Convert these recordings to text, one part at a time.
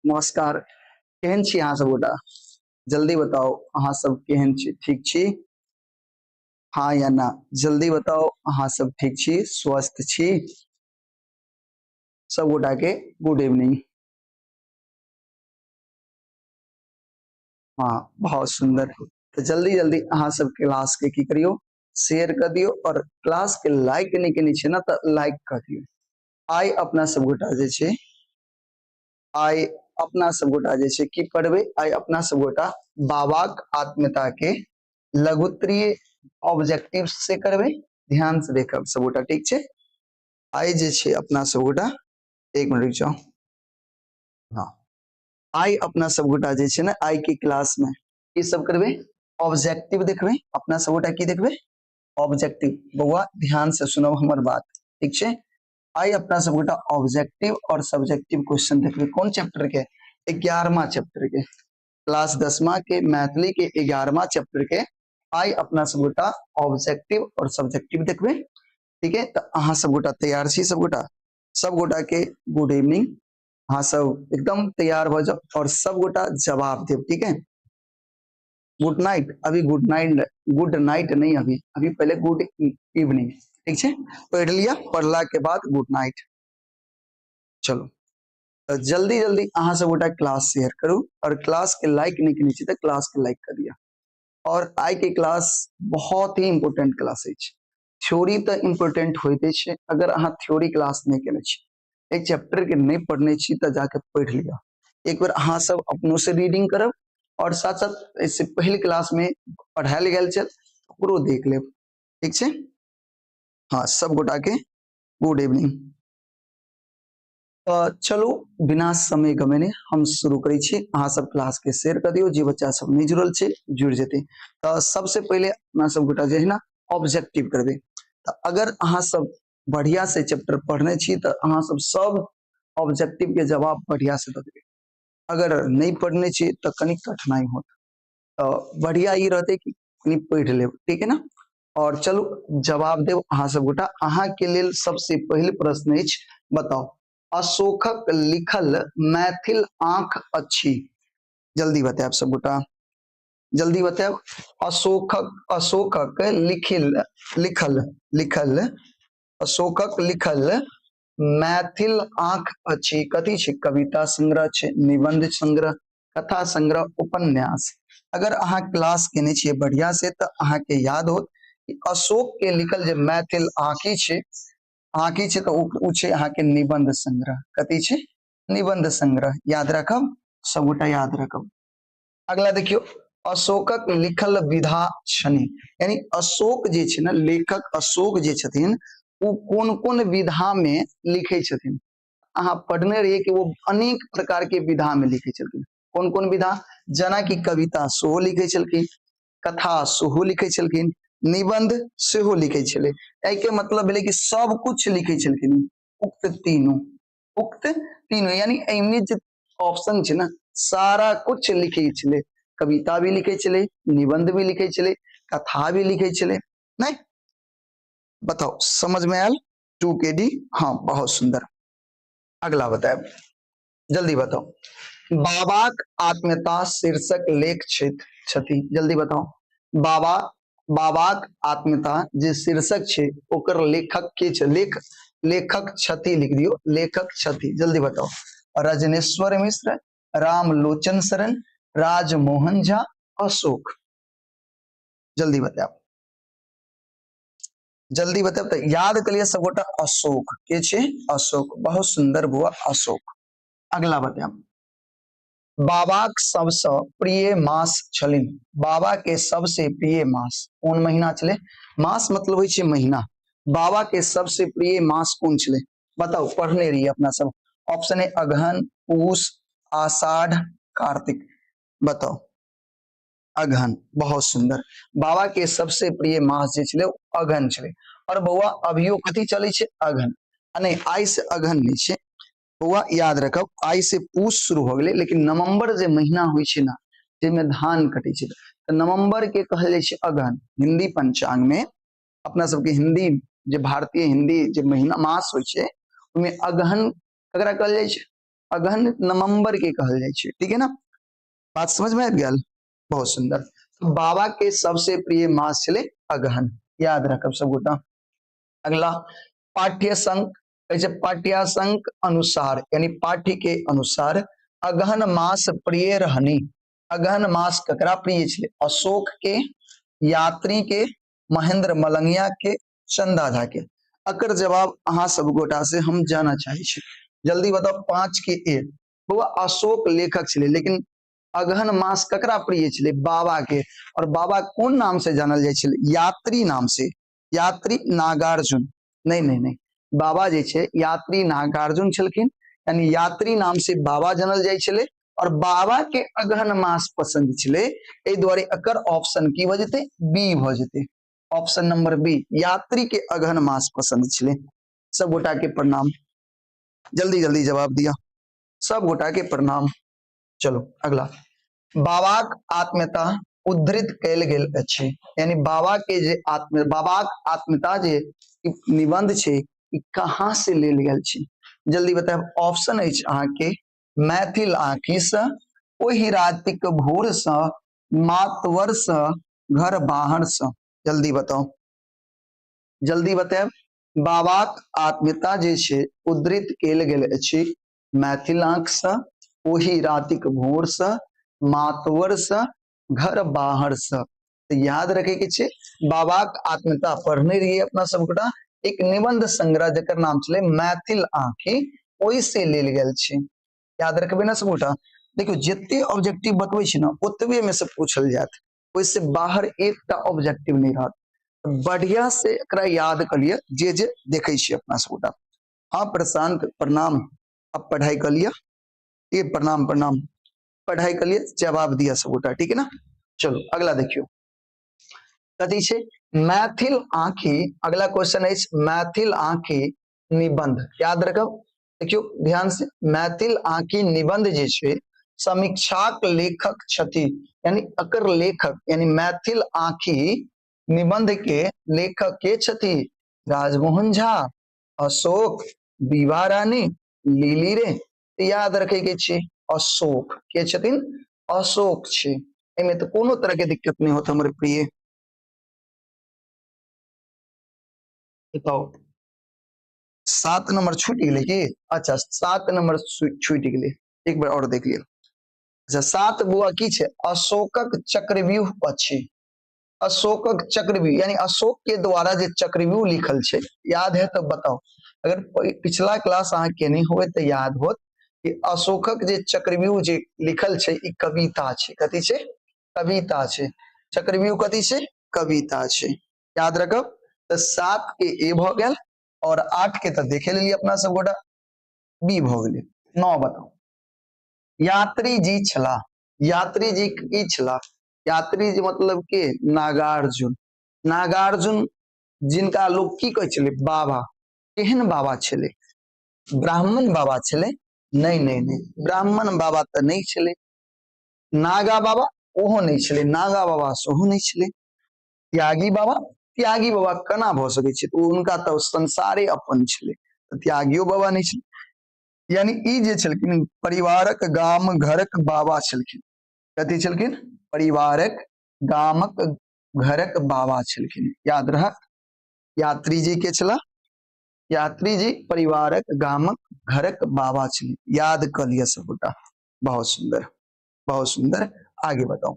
नमस्कार। केहन छी अहाँ सब गोटा? जल्दी बताउ अहाँ सब केहन छी, ठीक छी हाँ या ना? जल्दी बताउ अहाँ सब ठीक छी, स्वस्थ छी? सब गोटा के गुड इवनिंग। हाँ बहुत सुंदर। तो जल्दी जल्दी अहाँ सब क्लास के की करियो, शेयर कर दियो और क्लास के लाइक नहीं केने छियै ना तो लाइक कर दियो। आइ अपना सब गोटा जे छै, आइ अपना सब गोटा जे छै की पढ़बै, आइ अपना सब गोटा बाबाक आत्मीयता के लघुत्तरीय ऑब्जेक्टिव से करबै। ध्यान से देखब सब गोटा, ठीक छै? आइ जे छै अपना सब गोटा, एक मिनट रुकि जाउ। हाँ आइ अपना सब गोटा जे छै ने, आइ के क्लास में की सब करबै, ऑब्जेक्टिव देखबै। अपना सब गोटा की देखबै, ऑब्जेक्टिव। बौआ ध्यान से सुनब हमर बात, ठीक छै? आइ अपना सब गोटा ऑब्जेक्टिव और सब्जेक्टिव क्वेश्चन देखबै। कोन चैप्टर के? 11वां चैप्टर के, क्लास 10वां के मैथिली के 11वां चैप्टर के आइ अपना सब गोटा ऑब्जेक्टिव और सब्जेक्टिव देखबै, ठीक है? तो अहाँ सब गोटा तैयार छी? सब गोटा, सब गोटा के गुड इवनिंग। अहाँ सब एकदम तैयार भऽ जाउ और सब गोटा जवाब देब, ठीक है? गुड नाइट, अभी गुड नाइट, गुड नाइट नहीं, अभी अभी पहले गुड इवनिंग, ठीक छै? पढ़ लिया, पढ़ला के बाद गुड नाइट। चलो तो जल्दी जल्दी अहाँ सब गोटा क्लास शेयर करू और क्लास के लाइक नहीं केने छी तो क्लास के लाइक कर दिया। और आइ के क्लास बहुत ही इम्पोर्टेंट क्लास अछि। थ्योरी तो इम्पोर्टेंट होइते छै, अगर अहाँ थ्योरी क्लास नहीं केने छी, एक चैप्टर के नहीं पढ़ने छी तो जाके पढ़ लिया एक बेर। अहाँ सब अपनो से रीडिंग करब और साथ साथ ऐसे पहिल क्लास में पढ़ायल गेल छल ओकरो देख लेब, ठीक छै? हाँ सब गोटा के गुड इवनिंग। तो चलू बिना समय गमेने हम शुरू करै छी। अहाँ सब क्लास के शेयर कर दियौ, जे बच्चा सब नहीं जुड़ल छै जुड़ जेतै। तो सबसे पहिले अपना सब गोटा जे है ना ऑब्जेक्टिव करबै। तो अगर अहाँ सब बढ़िया से चैप्टर पढ़ने छी तो अहाँ सब सब ऑब्जेक्टिव के जवाब बढ़िया से दऽ देबै। अगर नहीं पढ़ने छी तो कनी कठिनाई होत, तो बढ़िया ई रहतै कि कनी पढ़ि लेब, ठीक है ना? और चलू जवाब देब अहाँ सब गोटा। अहाँ के लेल सबसे पहिल प्रश्न अछि, बताउ अशोकक लिखल मैथिल आंख अछि। जल्दी बतायब सब गोटा, जल्दी बतायब। अशोकक, अशोकक लिखिल, लिखल, लिखल, अशोकक लिखल मैथिल आंख अछि कथी छै? कविता संग्रह छै, निबंध संग्रह, कथा संग्रह, उपन्यास। अगर अहाँ क्लास केने छियै बढ़िया से तो अहाँ के याद होत कि अशोक के लिखल जे मैथिल आंखी छै, आंखी छै तो उ छै अहाँ के निबंध संग्रह। कथी छै? निबंध संग्रह। याद रखब सब गोटा, याद रखब। अगला देखियो, अशोकक लिखल विधा छनि, यानी अशोक जे छै ने, लेखक अशोक जे छथिन ओ कोन कोन विधा में लिखे छथिन? अहाँ पढ़ने रहिए कि वो अनेक प्रकार के विधा में लिखे छलखिन। कोन कोन विधा? जेना कि कविता सेहो लिखे छलखिन, कथा सेहो लिखे छलखिन, निबंध सेहो लिखे छलै। एहि के मतलब भेलै कि सब कुछ लिखे छलखिन। उक्त तीनू, उक्त तीनू, यानी एहिमे जे ऑप्शन छै ने सारा कुछ लिखे छलै। कविता भी लिखे छलै, निबंध भी लिखे छलै, कथा भी लिखे छलै। नहीं बताओ समझ में आयल? 2 के डी, हाँ बहुत सुंदर। अगला बताए, जल्दी बताओ। बाबाक आत्मीयता शीर्षक लेख छथि, जल्दी बताओ। बाबा, बाबाक आत्मीयता जे शीर्षक छै ओकर लेखक के छै? लेखक छथि लिख दियो, लेखक छथि, जल्दी बताओ। रजनेश्वर मिश्र, रामलोचन शरण, राजमोहन झा, अशोक। जल्दी बताओ, जल्दी बताओ। तो याद कर लिया सब गोटा, अशोक के छे? अशोक, बहुत सुंदर बुआ, अशोक। अगला बताओ, बाबाक सबसे प्रिय मास छलिन। बाबा के सबसे प्रिय मास कोन महीना छले? मास मतलब होइ छै महीना। बाबा के सबसे प्रिय मास कोन छले बताउ? पढ़ने रहिए अपना सब। ऑप्शन है अगहन, पूस, आषाढ़, कार्तिक। बताओ। अगहन, बहुत सुंदर। बाबा के सबसे प्रिय मास जे छले अगहन छले। और बौआ अभियो कथी चले छै? अगहन। आ नहीं, आइ से अगहन नहीं छै बौआ, याद रखब आइ से पूस शुरू हो गेलै, लेकिन नवंबर जे महीना होइ छै ना जाहिमे धान कटै छै, तऽ नवंबर के कहल जाइ छै अगहन। हिंदी पंचांग में अपना सबके हिंदी जे भारतीय हिंदी जे महीना मास होइ छै ओहिमे अगहन ककरा कहल जाइ छै? अगहन नवंबर के कहल जाइ छै। ठीक है ना, बात समझ में आबि गेल? बहुत सुंदर। तो बाबा के सबसे प्रिय मास छलै अगहन, याद रखब सब गोटा। अगला पाठ्य संक कहै छै, पाठ्यांक अनुसार यानी पाठ्य के अनुसार अगहन मास प्रिय रहनी। अगहन मास ककरा प्रिय छलै? अशोक के, यात्री के, महेंद्र मलंगिया के, चंदा झा के। अकर जवाब अहाँ सब गोटा से हम जाना चाहे छी, जल्दी बताओ। 5 के ए। बौआ अशोक लेखक छलै, लेकिन अगहन मास ककरा प्रिय छलै? बाबा के। और बाबा कोन नाम से जानल जाइ छलै? यात्री नाम से, यात्री नागार्जुन। नहीं नहीं नहीं, बाबा जे छै यात्री नागार्जुन छलखिन, यानी यात्री नाम से बाबा जानल जाइ छलै और बाबा के अगहन मास पसंद छलै, एहि दुआरे एकर ऑप्शन की भऽ जेतै? बी भऽ जेतै, ऑप्शन नंबर बी, यात्री के अगहन मास पसंद छलै। सब गोटा के प्रणाम, जल्दी जल्दी जवाब दिया, सब गोटा के प्रणाम। चलो अगला, बाबाक आत्मीयता उद्धृत कयल गेल अछि, यानी बाबा के जे आत्म बाबाक आत्मीयता जे निबंध छै ई कहाँ से लेल गेल छै? जल्दी बतायब। ऑप्शन अछि अहाँके मैथिल आँखि से, ओहि रातिक भोर से, मातवर से, घर बाहर से। जल्दी बताओ, जल्दी बतायब। बाबाक आत्मीयता जे छै उद्धृत कयल गेल अछि मैथिल आँख से, ओहि रातिक भोर से, मातवर से, घर बाहर से। तऽ याद रखे के छै बाबाक आत्मीयता पढ़ने रहिए अपना सब गोटा, एक निबंध संग्रह जकर नाम छलै मैथिल आँखि, ओहि से लेल गेल छै। याद रखबे ना सब गोटा। देखियौ जते ऑब्जेक्टिव बतबै छी ना ओतबे में से पूछल जायत, ओहिसे बाहर एकटा ऑब्जेक्टिव नहीं रहत। बढ़िया से एकरा याद कर लिअ जे जे देखै छी अपना सब गोटा। हाँ प्रशांत प्रणाम, अब पढ़ाई कर लिअ, ये प्रणाम प्रणाम, पढ़ाई कर लिअ, जवाब दिया सब गोटा, ठीक है ना। चलो अगला देखियो कथी छै मैथिल आँखि। अगला क्वेश्चन अछि मैथिल आँखि निबंध, याद रखब, देखियो ध्यान से, मैथिल आँखि निबंध जे छै समीक्षाक लेखक छथि, यानी अकर लेखक यानी मैथिल आँखि निबंध के लेखक के छथि? राजमोहन झा, अशोक, विभा रानी, लिली रे। याद रखे के छै अशोक के छथिन, अशोक छै, एहिमे तऽ कोनो तरह के दिक्कत नहीं होत हमर प्रिय। बताओ 7 नंबर छूट गेलै की? अच्छा 7 नंबर छूट गेलै, एक बार और देख लियौ। अच्छा 7 बुआ की छै? अशोकक चक्रव्यूह अछि, अशोकक चक्रव्यूह यानी अशोक के द्वारा जे चक्रव्यूह लिखल छै, याद है तो बताओ। अगर पिछला क्लास अहाँ के नहीं होए तो याद होत कि अशोकक जे चक्रव्यूह जे लिखल छै ई कविता छै। कथी छै? कविता छै। चक्रव्यूह कथी छै? कविता छै, याद रखब। तो 7 के ए भ गेल और 8 के तो देखे लेलिए अपना सब गोटा बी भ गेलै। 9 बताओ, यात्री जी छला, यात्री जी की छला? यात्री जी मतलब के नागार्जुन, नागार्जुन जिनका लोग की कहै छलै? बाबा। केहन बाबा छलै? ब्राह्मण बाबा छलै? नहीं नहीं नहीं, ब्राह्मण बाबा तऽ नहीं छलै। नागा बाबा ओहो नहीं छलै, नागा बाबा सेहो नहीं छलै। त्यागी बाबा, त्यागी बाबा केना भऽ सकै छै? तऽ हुनका तऽ संसारे अपन छलै, तऽ त्यागियो बाबा नहीं छलै। यानी ई जे छलखिन परिवारक गाम घरक बाबा छलखिन। कथी छलखिन? परिवारक गामक घरक बाबा छलखिन, याद रहत। यात्री जी के छला, यात्री जी परिवारक गामक घरक बाबा छलै, याद कऽ लिअ सब गोटा। बहुत सुंदर, बहुत सुंदर। आगे बताओ,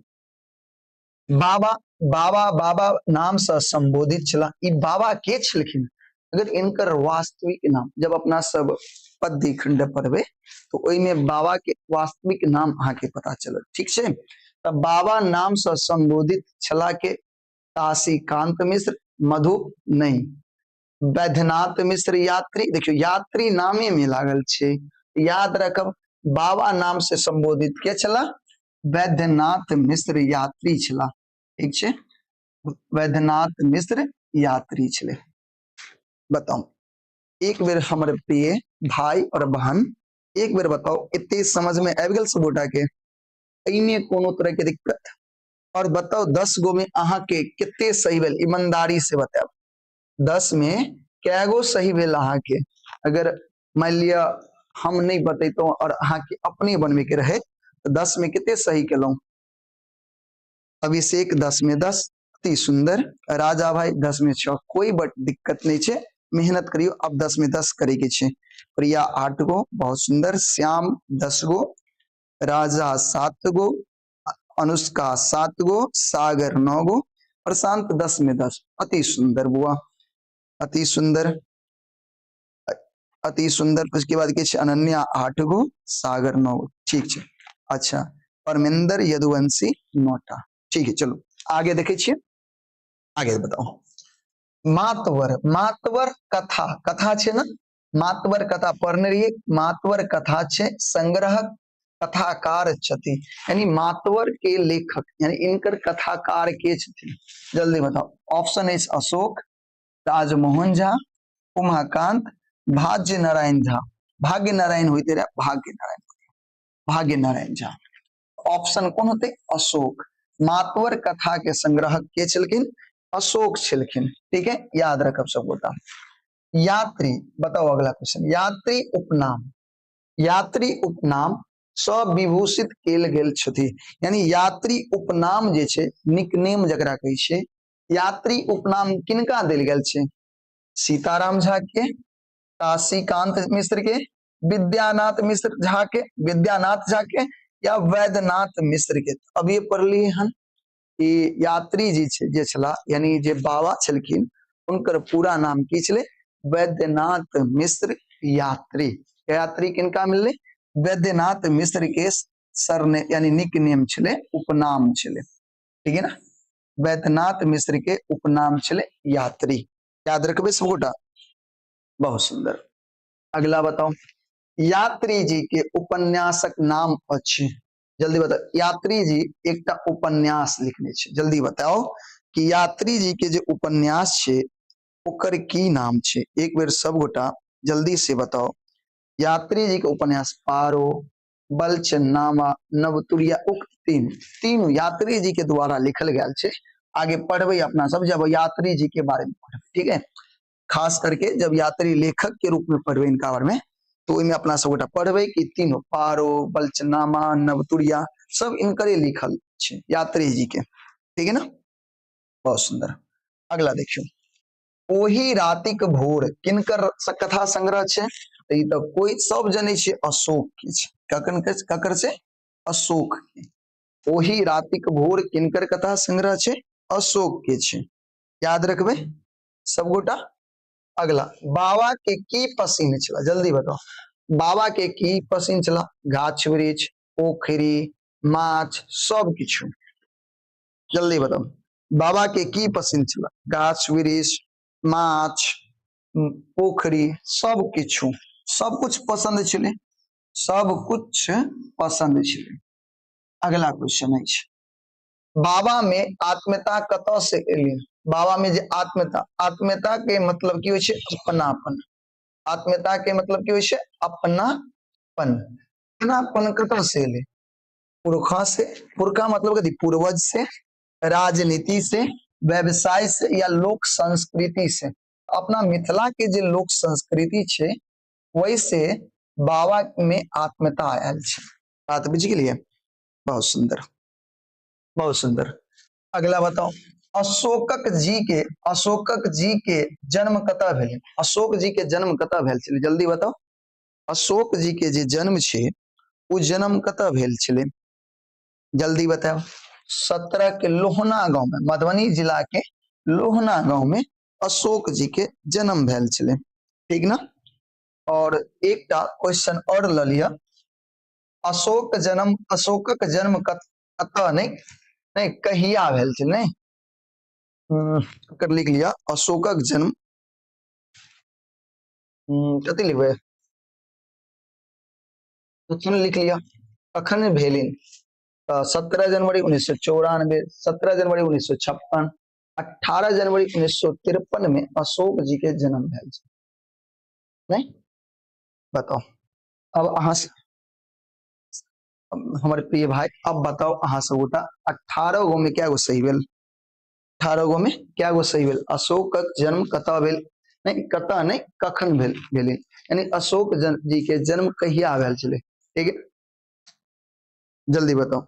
बाबा बाबा बाबा नाम से संबोधित छला, ई बाबा के छलखिन? अगर इनकर वास्तविक नाम जब अपना सब पद्य खंड पढ़बे तो ओहिमे बाबा के वास्तविक नाम अहाँ के पता चलत, ठीक छै। तऽ बाबा नाम से संबोधित छला के? काशीकांत मिश्र, मधु नहीं, वैद्यनाथ मिश्र यात्री। देखियो यात्री नामे में लागल छै, याद रखब। बाबा नाम से संबोधित के छला? वैद्यनाथ मिश्र यात्री छला, ठीक छै, वैद्यनाथ मिश्र यात्री छले। बताउ एक बेर हमर प्रिय भाई और बहन, एक बेर बताउ एते समझ में आबि गेल सब गोटा के? एहिमे कोनो तरह के दिक्कत? और बताउ 10 गो में अहाँ के कते सही भेल? ईमानदारी से बतायब, 10 में कै गो सही भेल अहाँ के? अगर मान लिअ हम नहि बतैतहुँ आओर अहाँके अपने बनबैके रहै तऽ 10 में कते सही केलहुँ? अभिषेक 10 में 10, अति सुंदर। राजा भाई 10 में 6, कोई बट दिक्कत नहीं छे, मेहनत करियो, अब 10 में 10 करे के छे। प्रिया 8 गो, बहुत सुंदर। श्याम 10 गो, राजा 7 गो, अनुष्का 7 गो, सागर 9 गो, प्रशांत 10 में 10, अति सुंदर बुआ, अति सुंदर, अति सुंदर। उसके बाद के अनन्या 8 गो, सागर 9 गो, ठीक है। अच्छा, परमिंदर यदुवंशी 9टा, ठीक है। चलो आगे देखे छियै, आगे बताओ। मातवर, मातवर कथा, कथा छे ना, मातवर कथा पढ़ने रहिए। मातवर कथा छे संग्रहक कथाकार छथि, यानी मातवर के लेखक, यानी इनकर कथाकार के छथिन? जल्दी बताओ। ऑप्शन अछि अशोक, राजमोहन झा, उमाकांत, भाग्य नारायण झा। भाग्य नारायण होते रहे, भाग्य नारायण, भाग्य नारायण झा। ऑप्शन कोन होते? अशोक। मातवर कथा के संग्रहक के छलखिन? अशोक छलखिन, ठीक है, याद रखब सब गोटा। यात्री, बताओ अगला क्वेश्चन। यात्री उपनाम, यात्री उपनाम स विभूषित केल गेल छथि, यानी यात्री उपनाम जे छै, निकनेम जकरा कहै छै, यात्री उपनाम किनका देल गेल छै? सीताराम झा के, काशीकांत मिश्र के, विद्यानाथ मिश्र झा के, विद्यानाथ झा के या वैद्यनाथ मिश्र के? अब ये पढ़लिए हन कि यात्री जी छे, जे छला, यानी जे बाबा छलखिन, उनकर पूरा नाम की छले? वैद्यनाथ मिश्र यात्री। यात्री किनका मिलले? वैद्यनाथ मिश्र के सरने यानी निक नेम छले, उपनाम छले, ठीक है ना। वैद्यनाथ मिश्र के उपनाम छले यात्री, याद रखबे सब गोटा। बहुत सुंदर। अगला बताओ, यात्री जी के उपन्यासक नाम अछि, जल्दी बताओ। यात्री जी एकटा उपन्यास लिखने छे, जल्दी बताओ कि यात्री जी के जे उपन्यास छे ओकर की नाम छे? एक बेर सब गोटा जल्दी से बताओ। यात्री जी के उपन्यास पारो, बलचनामा, नवतुरिया, उक्त तीन, तीनू यात्री जी के द्वारा लिखल गेल छे। आगे पढ़बे अपना सब जब यात्री जी के बारे में पढ़बे, ठीक है, खास करके जब यात्री लेखक के रूप में पढ़बे इनका बारे में, तो ओहिमे अपना सब गोटा पढ़बे कि तीनों पारो, बलचनामा, नवतुरिया सब इनकरे लिखल छे यात्री जी के, ठीक है ना। बहुत सुंदर। अगला देखियो, ओही रातिक भोर किनकर कथा संग्रह छे? तऽ ई तऽ कोई सब जनै छै अशोक के छै। ककन के, ककर छै? अशोक के। ओही रातिक भोर किनकर कथा संग्रह छै? अशोक के छै, याद रखबे सब गोटा। अगला, बाबा के की पसीन छला? जल्दी बताओ, बाबा के की पसीन छला? गाछ वृक्ष, पोखरी, माछ, सब किछु। जल्दी बताओ, बाबा के की पसीन छला? गाछ वृक्ष, माछ, पोखरी, सब किछु, सब कुछ पसंद छलै, सब कुछ पसंद छलै। अगला क्वेश्चन अछि, बाबा में आत्मीयता कतऽ से एली? बाबा में जे आत्मीयता, आत्मीयता के मतलब की होइ छै? अपनापन। आत्मीयता के मतलब की होइ छै? अपनापन। अपनापन कतऽ से एलै? पुरखा से, पुरखा मतलब कथी? पूर्वज से, राजनीति से, व्यवसाय से या लोक संस्कृति से। अपना मिथिला के जे लोक संस्कृति छै वैसे बाबा में आत्मीयता आयल छै। बात बुझि गेलियै? बहुत सुंदर, बहुत सुंदर। अगला बताओ, अशोकक जी के, अशोकक जी के जन्म कतऽ भेल? अशोक जी के जन्म कतऽ भेल छलै? जल्दी बताओ, अशोक जी के जे जन्म छै ओ जन्म कतऽ भेल छलै? जल्दी बताओ। 17 के लोहना गांव में, मधुबनी जिला के लोहना गांव में अशोक जी के जन्म भेल छलै, ठीक ना। और एकटा क्वेश्चन और ल लिअ, अशोक जन्म, अशोकक जन्म कतऽ नहीं, नहीं कहिया भेल छलै? नहीं, कर लिख लिया, अशोकक जन्म कथी लिखबै? कखन लिख लिया, कखन भेलिन? तऽ 17 जनवरी 1994, 17 जनवरी 1956, 18 जनवरी 1953 में अशोक जी के जन्म भेल छै, नहीं बताओ। अब अहाँ हमर प्रिय भाई, अब बताओ अहाँ सब गोटा, 18 गो में क्या गो सही भेल? 18 गो में क्या गो सही भेल? अशोकक जन्म कतऽ भेल? नहि कतऽ नहि, कखन भेल भेलै, यानी अशोक जी के जन्म कहिया भेल छलै? ठीक है, जल्दी बताउ।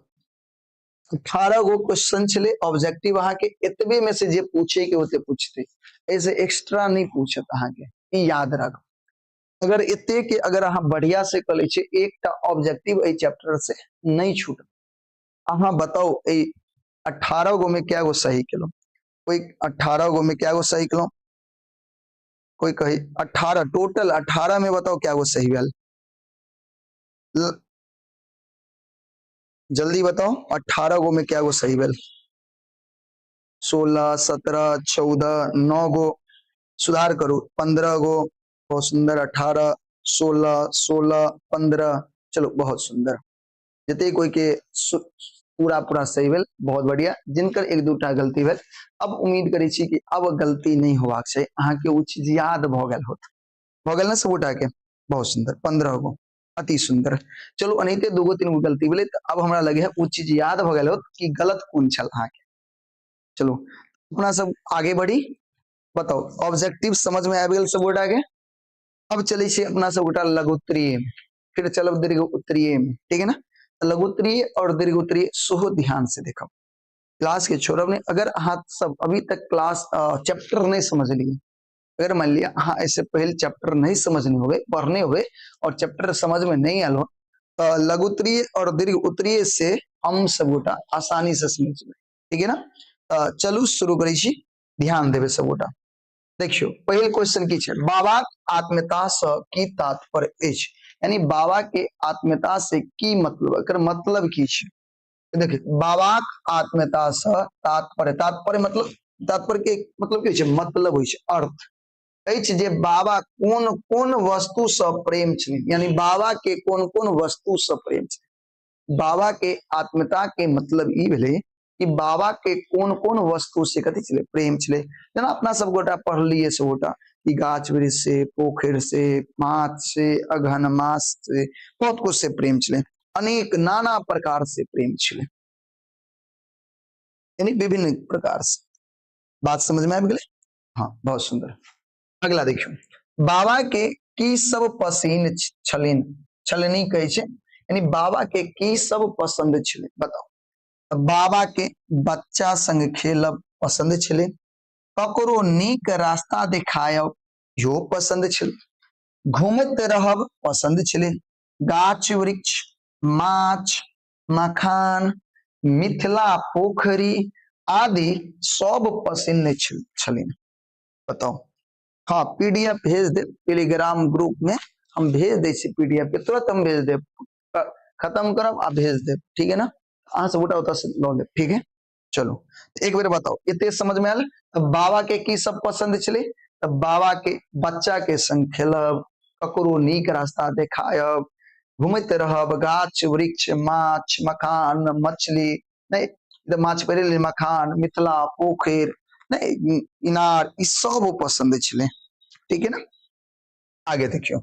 18 गो क्वेश्चन छलै ऑब्जेक्टिव, अहाँके एतबे में से जे पूछे के ओते पूछते, एहिसे एक्स्ट्रा नहीं पूछत अहाँके, ई याद राखब। अगर एते के अगर अहाँ बढ़िया से कऽ लै छियै, एकटा ऑब्जेक्टिव एहि चैप्टर से नहीं छूटत। अहाँ बताउ एहि 18 गो में कै गो सही केलहुँ? कोई 18 गो में कै गो सही केलहुँ? कोई कही 18, टोटल 18 में बताउ कै गो सही भेल? जल्दी बताओ, 18 गो में क्या गो सही भेल? 16, 17, 14, 9 गो, सुधार करू, 15 गो, बहुत सुंदर, 18, 16, 16, 15, चलो बहुत सुंदर। जते कोई के पूरा पूरा सही भेल, बहुत बढ़िया। जिनकर एक दूटा गलती भेल, अब उम्मीद करै छी कि अब गलती नहीं होबाक चाही, अहाँके ओ चीज याद भऽ गेल होत, भऽ गेल ने सबगोटा के? बहुत सुंदर, 15 गो, अति सुंदर। चलू एनाहिते दूगो तीन गो गलती भेलै तऽ अब हमरा लगे है ओ चीज याद भऽ गेल होत कि गलत कोन छल अहाँके। चलू अपना सब आगे बढ़ी। बताउ ऑब्जेक्टिव समझ में आबि गेल सबगोटा के? अब चलै छी अपना सब गोटा लघुत्तरीय में, फिर चलब दीर्घ उत्तरीय में, ठीक है ना? लघुत्तरीय और दीर्घ उत्तरीय सेहो ध्यान से देखब, क्लास के छोड़ब नहीं। अगर अहाँ सब अभी तक क्लास चैप्टर नहीं समझलिए, अगर मान लिया अहाँ ऐसे पहले चैप्टर नहीं समझने होवे, पढ़ने होवे और चैप्टर समझ में नहीं आयल हो, तो लघुत्तरीय और दीर्घ उत्तरीय से हम सब गोटा आसानी से समझ लेबै, ठीक है ना? तो चलू शुरू करै छी, ध्यान देबै सब गोटा। देखियौ पहिल क्वेश्चन की छै, बाबाक आत्मीयता से की तात्पर्य अछि? यानी बाबा के आत्मीयता से की मतलब, एकर मतलब की छै? देखिए बाबाक आत्मीयता से तात्पर्य, तात्पर्य मतलब, तात्पर्य के मतलब की होइ छै? मतलब होइ छै अर्थ अछि जे बाबा कोन कोन वस्तु से प्रेम छलै, यानी बाबा के कोन कोन वस्तु से प्रेम छलै। बाबा के आत्मीयता के मतलब ई भेलै कि बाबा के कोन कोन वस्तु से कथी छलै? प्रेम छलै। जेना अपना सब गोटा पढ़लियै सब गोटा कि गाछ वृक्ष से, पोखरि से, माछ से, अगहन मास से, बहुत कुछ से प्रेम छलै, अनेक नाना प्रकार से प्रेम छलै, यानी विभिन्न प्रकार से। बात समझ में आबि गेलै? हाँ, बहुत सुंदर। अगला देखियौ, बाबा के की सब पसीन छलनि, छलनि कहै छै, यानी बाबा के की सब पसंद छलै? बताउ। बाबा के बच्चा संग खेलब पसंद छलै, ककरो नीक रास्ता देखायब इहो पसंद छलै, घूमैत रहब पसंद छलै, गाछ वृक्ष, माछ, मखान, मिथिला पोखरि आदि सब पसिन्न छलनि। बताउ। हाँ, पीडीएफ भेज देब टेलीग्राम ग्रुप में, हम भेज दै छी पीडीएफ के, तुरंत हम भेज देब, खत्म करब आ भेज देब, ठीक है ना? अहाँ सब गोटा ओतऽ से लऽ लेब, ठीक है? चलू एक बेर बताउ, एते समझ में आयल? तऽ बाबा के की सब पसंद छलै? तऽ बाबा के बच्चा के संग खेलब, ककरो नीक रास्ता देखायब, घूमैत रहब, गाछ वृक्ष, माछ, मखान, मछली, नहि तऽ माछ पड़े, मखान, मिथिला पोखरि, नहि इनार, ई सब पसंद छलै, ठीक है ना? आगे देखियौ,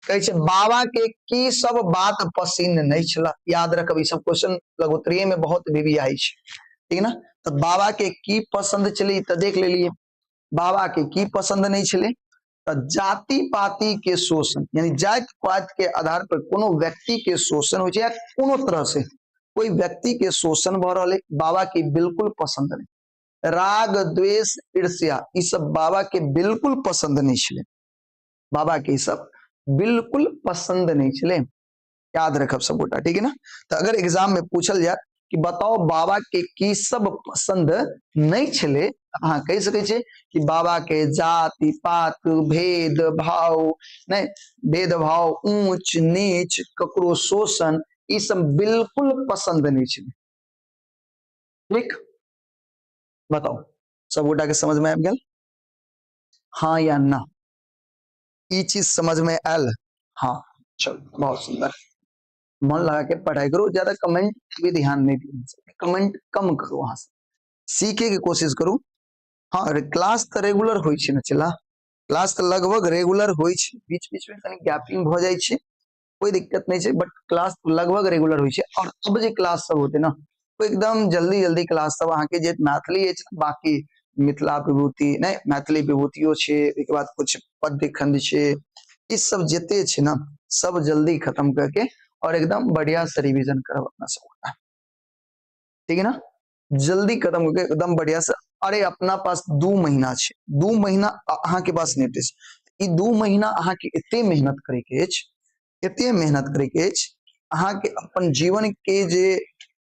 कहै छै बाबा के की सब बात पसिन नहि छला। याद रखब, ई सब क्वेश्चन लघुत्तरीय में बहुत भी आई छै, ठीक ना? तऽ बाबा के की पसंद छलै तऽ देख लेलिए, बाबा के की पसंद नहीं छलै? तऽ जाति पाति के शोषण, यानी जाति पाति के आधार पर कोनो व्यक्ति के शोषण होइ छै या कोनो तरह से कोई व्यक्ति के शोषण भऽ रहल है, बाबा के बिल्कुल पसंद नहीं। राग, द्वेष, ईर्ष्या, ई सब बाबा के बिल्कुल पसंद नहीं छलै, बाबा के ई सब बिल्कुल पसंद नहीं छलै, याद रखब सब गोटा, ठीक है ना? तो अगर एग्जाम में पूछल जाए कि बताओ बाबा के की सब पसंद नहीं छलै, अहाँ कहि सकै छियै कि बाबा के जाति पात, भेद भाव, नहीं भेदभाव, ऊंच नीच, ककरो शोषण, ई सब बिल्कुल पसंद नहीं छलै। ठीक, बताओ सब गोटा के समझ में आबि गेल? हाँ या ना? ई चीज समझ में आयल? हाँ, चलो बहुत सुंदर। मन लगा के पढ़ाई करो, ज्यादा कमेंट भी ध्यान नहीं दियो, कमेंट कम करो, वहां से सीखे के कोशिश करू। हाँ, क्लास तो रेगुलर होइ छै ने चला, क्लास तो लगभग रेगुलर होइ छै, बीच बीच में कनी गैपिंग भ जाइ छै, कोई दिक्कत नहीं छै, बट क्लास लगभग रेगुलर होइ छै। और अब जे क्लास सब होते ना, ओ एकदम जल्दी जल्दी क्लास सब अहाँके जे मैथिली अछि, बाकी मिथिला विभूति नहि, मैथिली विभूतियो छै, ओहिके बाद कुछ पद्य खंड छै, ई सब जते छै ने सब जल्दी खत्म करके और एकदम बढ़िया से रिवीजन करब अपना सब, ठीक है ना। जल्दी खत्म करके एकदम बढ़िया से। अरे अपना पास 2 महीना छै, 2 महीना अहाँ के पास नेट अछि, ई 2 महीना अहाँ के एते मेहनत करे के अछि, एते मेहनत करे के अछि, अहाँ के अपन जीवन के जे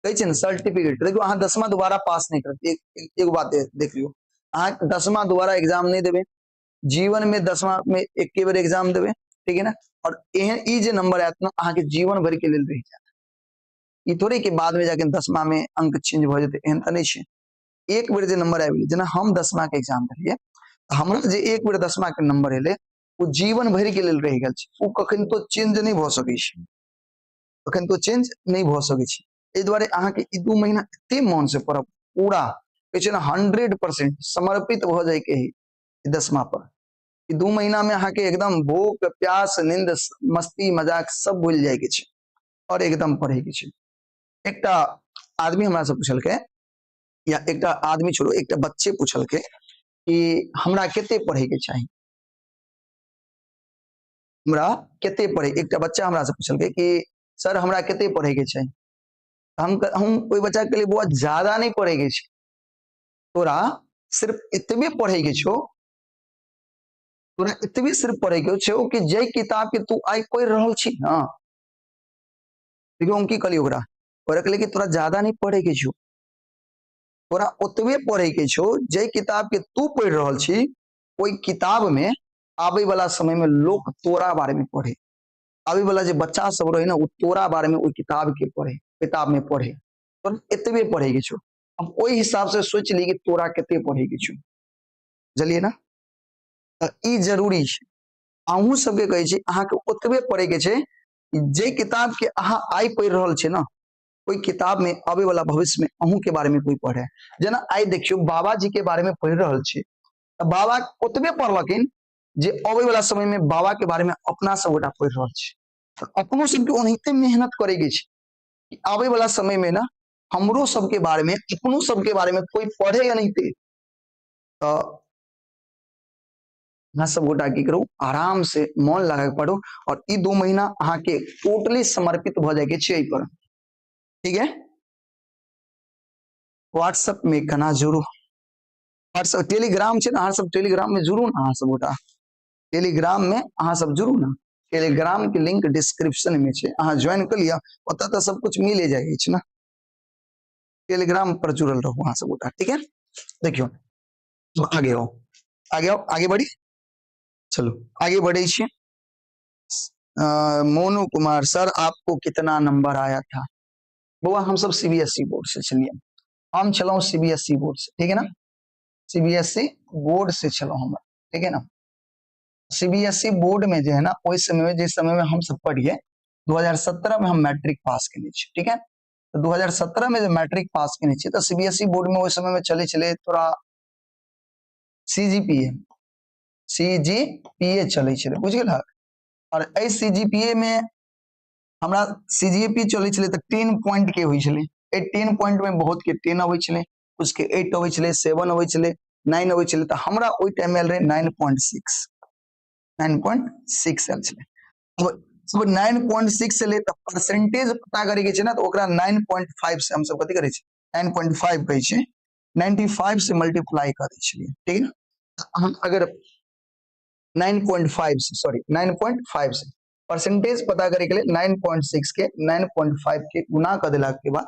कहै छै ने सर्टिफिकेट। देखियौ अहाँ 10वां दोबारा पास नहि करब, एगो बात देख लियौ, अहाँ 10वां दोबारा एग्जाम नहि देबै जीवन में, 10वां में एके बेर एग्जाम देबै, ठीक है ना। और एहन ई जे नंबर आयत ना अहाँ के जीवन भर के लेल रहि जायत, ई थोड़े कि बाद में जाके 10वां में अंक चेंज भऽ जेतै, एहन तऽ नहि छै। एक बेर जे नंबर आबि गेलै, जेना हम 10वां के एग्जाम देलियै, हमरा जे एक बेर 10वां के नंबर एलै ओ जीवन भरि के लेल रहि गेल छै, ओ कखन तो चेंज नहि भऽ सकै छै, कखन तो चेंज नहि भऽ सकै छै। एहि दुआरे अहाँके ई 2 महीना एते मन से पढ़ब, पूरा कहै छै ने 100% समर्पित भऽ जाइके है 10वां पर। ई 2 महीना में अहाँके एकदम भूख प्यास नींद मस्ती मजाक सब भूलि जाइके छै और एकदम पढ़े के छै। एकटा आदमी हमरा से पूछलकै, या एकटा आदमी छोड़ू, एकटा बच्चे पूछलकै कि हमरा कते पढ़े के चाही, हमरा कते पढ़े। एकटा बच्चा हमरा से पूछलकै कि सर हमरा कते पढ़े के चाही। हम ओहि बच्चा के कहलियै बौआ ज्यादा नहीं पढ़े के छै, तोरा सिर्फ एतबे पढ़े के छौ, तोरा एतबे सिर्फ पढ़े के छौ कि जाहि किताब के तू आइ पढ़ि रहल छी ना। देखियौ हम की कहलियै ओकरा, ओकरा कहलियै कि तोरा ज्यादा नहीं पढ़े के छौ, तोरा ओतबे पढ़े के छौ जाहि किताब के तू पढ़ि रहल छी ओहि किताब में आबे वाला समय में लोक तोरा बारे में पढ़े, आबे वाला जे बच्चा सब रहे ना ओ तोरा बारे में ओहि किताब के पढ़े, किताब में पढ़े, तोरा एतबे पढ़े के छौ। अब ओहि हिसाब से सोच ली कि तोरा कते पढ़े के छौ, बुझलियै ना। तऽ ई जरूरी छै। अहूँ सबके कहै छी अहाँके ओतबे पढ़े के छै जे किताब के अहाँ आइ पढ़ि रहल छी ना, ओहि किताब में आबे वाला भविष्य में अहूँ के बारे में कोई पढ़े। जेना आइ देखियौ बाबा जी के बारे में पढ़ि रहल छी तऽ बाबा ओतबे पढ़लखिन जे अबै वाला समय में बाबा के बारे में अपना सब गोटा पढ़ि रहल छी। तऽ अपनो सबके ओनाहिते मेहनत करे के छै कि आबे वाला समय में ना हमरो सबके बारे में, अपनो सबके बारे में कोई पढ़े एनाहिते। तऽ अहाँ सब गोटा की करू, आराम से मन लगा के पढ़ू और ई 2 महीना अहाँ के टोटली समर्पित भऽ जाय के छै एहि पर, ठीक है। व्हाट्सएप में केना जुड़ू, व्हाट्सएप टेलीग्राम छै ना, अहाँ सब टेलीग्राम में जुड़ू ना, अहाँ सब गोटा टेलीग्राम में अहाँ सब जुड़ू ना। टेलीग्राम के लिंक डिस्क्रिप्शन में छै, अहाँ ज्वाइन कर लिअ, ओतऽ तऽ सब कुछ मिले जाइ अछि ना। टेलीग्राम पर जुड़ल रहू अहाँ सब गोटा, ठीक है। देखियौ आगे आओ, आगे आओ, आगे बढ़ी, चलो आगे बढ़े छी। मोनू कुमार सर आपको कितना नंबर आया था? बौआ हम सब सीबीएसई बोर्ड से छलियै, हम छलहुँ सीबीएसई बोर्ड से, ठीक है ना, सीबीएसई बोर्ड से छलहुँ हम, ठीक है ना। सीबीएसई बोर्ड में जे है ना ओहि समय में, जिस समय में हम सब पढ़िए 2017 में हम मैट्रिक पास केने छी, ठीक है। तो 2017 में जब मैट्रिक पास केने छी तो सीबीएसई बोर्ड में ओहि समय में चले छलै तोरा सीजीपीए, सीजीपीए चलै छलै, बुझि गेलहक। और एहि सीजीपीए में हमरा सीजीपी चलै छलै तऽ 10 पॉइंट के होइ छलै, एहि 10 पॉइंट में बहुत के 10 अबै छलै, कुछ के 8 अबै छलै, 7 अबै छलै, 9 अबै छलै। तऽ हमरा ओहि टाइम में आयल रहै 9.6 आयल छलै। अब 9.6 एलै तऽ परसेंटेज पता करे के छै ना, तऽ ओकरा 9.5 से हमसब कथी करै छी, 9.5 कहै छी, 95 से मल्टीप्लाई कऽ दै छलियै, ठीक है ना। हम अगर 9.5 से, सॉरी 9.5 से परसेंटेज पता करे के लिए 9.6 के 9.5 के गुना कऽ देला के बाद